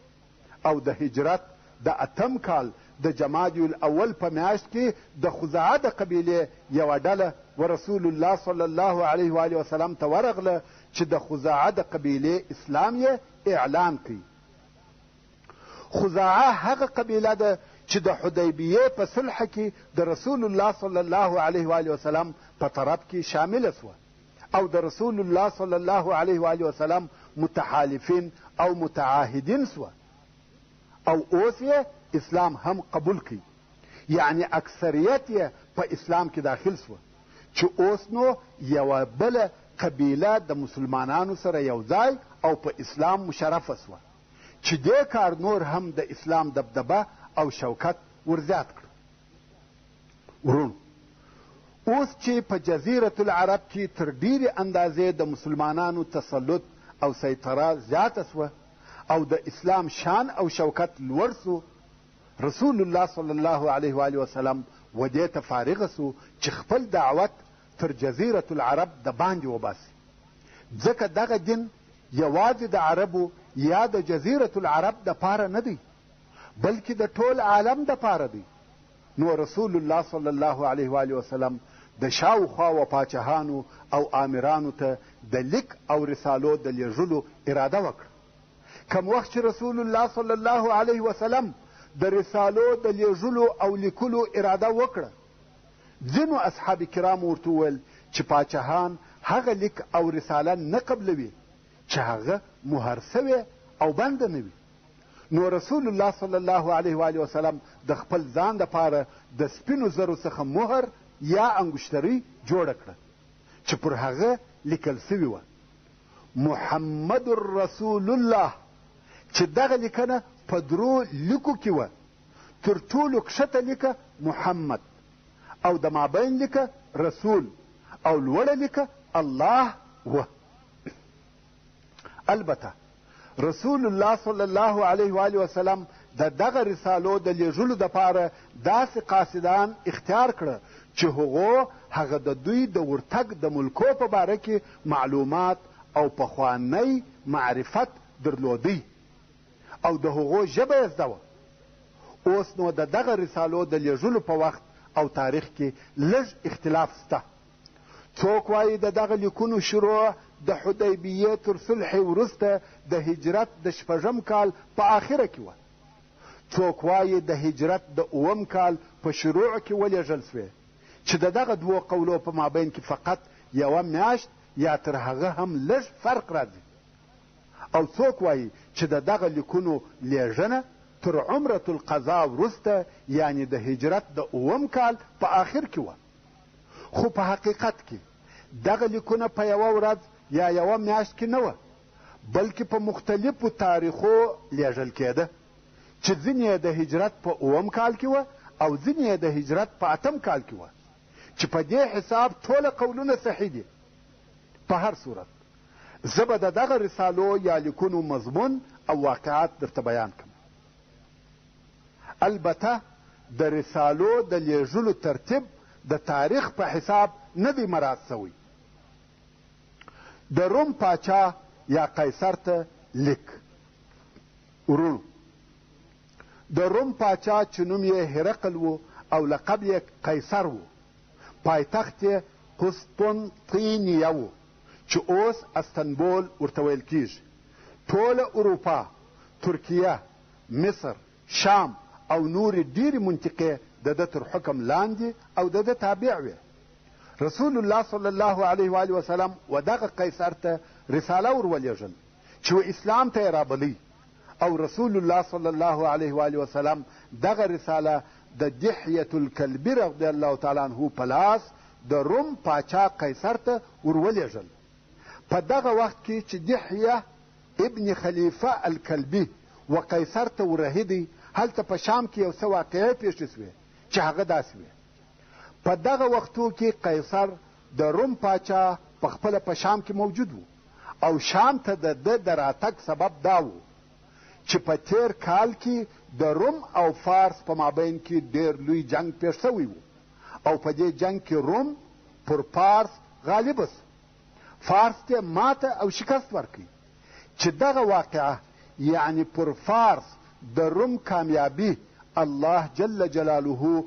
A: او د هجرت د اتم کال د جمادی الاول په میاشت کې د خزاعه د قبیلې یوه ډله و رسول الله صلی الله علیه و آله وسلم ته ورغله چې د خزاعه د قبیلې اسلام یې اعلان کړ. خزاعه هغه قبیله ده چې د حدیبیې په صلح کې د رسول الله صلی الله علیه و آله وسلم په طرف کې شامله سوه او د رسول الله صلی الله علیه و آله وسلم متحالفین او متعاهدین سوه او اوس یې اسلام هم قبول کړ، یعنې اکثریت یې په اسلام کې داخل سوه چې اوس نو یوه بله قبیله د مسلمانانو سره یو ځای او په اسلام مشرفه سوه چې دې کار نور هم د اسلام دبدبه او شوکت ورزیات کړ. وروڼو، اوس چې په جزیرة العرب کې تر ډېرې اندازې د مسلمانانو تسلط او سیطره زیاته سوه او د اسلام شان او شوکت لوړ سو، رسول الله صلی الله علیه و آله وسلم و دې ته فارغ سو چې خپل دعوت تر جزیرة العرب د باندې وباسي، ځکه دغه دین یوازې د عربو یا د جزیرة العرب دپاره نه دی، بلکې د ټول عالم دپاره دی. نو رسول الله صلی الله علیه و آله وسلم د شاوخوا و پاچهانو او آمرانو ته د لیک او رسالو د لیږلو اراده وکړه. کوم وخت چې رسول الله صلی الله علیه وسلم د رسالو د لیږلو او لیکلو اراده وکړه، ځینو اصحاب کرامو ورته وویل چې پاچهان هغه لیک او رساله نه قبلوي چې هغه مهر سوې او بنده نه وي. نو رسول الله صلی الله علیه و آله وسلم د خپل ځان دپاره د سپینو زرو څخه مهر یا انګشترۍ جوړه کړه چې پر هغه لیکل سوي وه محمد رسول الله، چې دغه لیکنه په درو لیکو کې وه، تر ټولو کښته لیکه محمد او د مابین لیکه رسول او لوړه لیکه الله وه. البته رسول الله صلی الله علیه و آله وسلم د دغه رسالو د لیږلو دپاره داسې قاصدان اختیار کړه چې هغو هغه د دوی د ورتګ د ملکو په باره کې معلومات او پخوانی معرفت درلودی او د هغو ژبه یې زده وه. اوس نو د دغه رسالو د لیږلو په وخت او تاریخ کې لږ اختلاف شته. څوک وایي د دغه لیکونو شروع د حدیبیې تر صلحې وروسته د هجرت د شپږم کال په آخره کې وه. څوک وایي د هجرت د اووم کال په شروع کې ولېږل شوې چې د دغه دوو قولو په مابین کې فقط یوه میاشت یا تر هغه هم لږ فرق راځي. او څوک وایي چې د دغه لیکونو لېږنه تر عمرة القضا وروسته یعنې د هجرت د اووم کال په آخر کې وه. خو په حقیقت کې دغه لیکونه په یوه ورځ یا یوه میاشت کې نه وه، بلکې په مختلفو تاریخو لېږل کېده چې ځینې یې د هجرت په اووم کال کې وه او ځینې یې د هجرت په اتم کال کې وه چې په دې حساب ټوله قولونه صحیح دي. په هر صورت زه به د دغه رسالو یا لیکونو مضمون او واقعات درته بیان کړم. البته د رسالو د لیږلو ترتیب د تاریخ په حساب نه دی مراد شوی. د روم پاچا یا قیصر ته لیک. وروڼو! د روم پاچا چې نوم یې هرقل و او لقب یې قیصر و، پایتخت یې قسطنطینیه و چې اوس استنبول ورته ویل کیږي. ټوله اروپا، ترکیه، مصر، شام او نورې ډېرې منطقې د ده تر حکم لاندې او د ده تابع وې. رسول الله صلی الله علیه و وسلم و دغه قیصر ته رساله ور ولېږل چې و اسلام ته یې رابلئ او رسول الله صلی الله علیه و آله وسلم دغه رساله د دحیة الکلبي رضی الله تعالی عنه په لاس د روم پاچا قیصر ته ور ولېږل. په دغه وخت کې چې دحیه ابن خلیفه الکلبي و قیصر ته ورهي دی، هلته په شام کې یو څه واقعې پېښې شوې چې هغه داسې وې. په دغه وختو کې قیصر د روم پاچا په خپله په شام کې موجود و او شام ته د ده د راتګ سبب دا و چې په تېر کال کې د روم او فارس په مابین کې ډېر لوی جنګ پېښ شوی و او په دې جنګ کې روم پر فارس غالب شو. فارس ته ماته او شکست ورکړ چې دغه واقعه یعنې پر فارس د روم کامیابي الله جل جلاله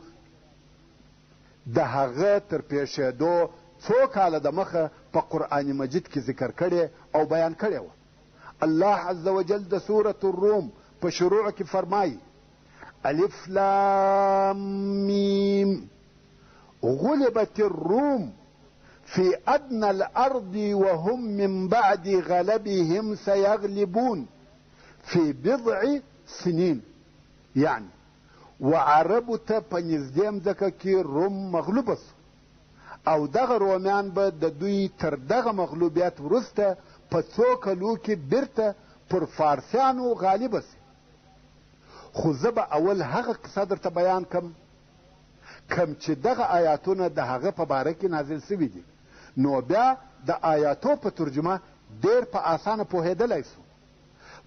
A: د هغه تر پېښېدو څو کاله د مخه په قرآن مجید کې ذکر کړې او بیان کړې وه. الله عز وجل د سورة الروم په شروع کې فرمایي: الف لام میم غلبت الروم في أدنى الأرض وهم من بعد غلبهم سيغلبون في بضع سنين. يعني و عربو ته په نږدې مځکه کې روم مغلوب شو او دغه رومیان به د دوی تر دغه مغلوبیت وروسته په څو کلو کې بیرته پر فارسیانو غالب شي. خو زه به اول هغه قصه درته بیان کړم کوم چې دغه آیاتونه د هغه په باره کې نازل شوي دي، نو بیا د آیاتو په ترجمه ډېر په اسانه پوهېدلی شو.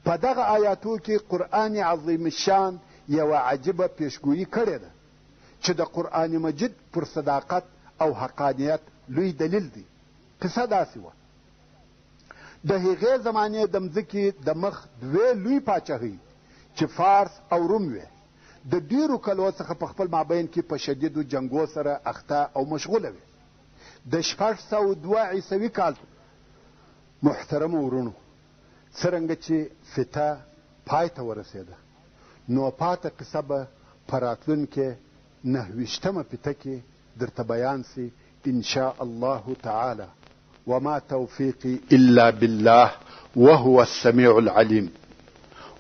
A: په دغه آیاتو کې قرآن عظیم الشان یوه عجیبه پیشګویي کړې ده چې د قرآن مجید پر صداقت او حقانیت لوی دلیل دی. قصه داسې وه. د هغې زمانې د مځکې د مخ دوې لوی پاچهۍ چې فارس او روم وې، د ډېرو کلو څخه په خپل مابین کې په شدیدو جنګو سره اخته او مشغوله وې. د 602 عیسوي کال محترمو وروڼو! څرنګه چې فته پای ته ورسېده، نو پاته قصه به په راتلونکې 29مه فته کې درته بیان شي ان شاء الله تعالی. وما توفيقي إلا بالله وهو السميع العليم.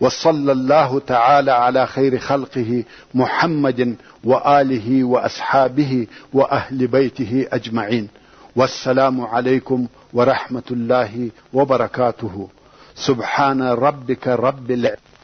A: وصلى الله تعالى على خير خلقه محمد وآله وأصحابه وأهل بيته أجمعين. والسلام عليكم ورحمة الله وبركاته. سبحان ربك رب العزة.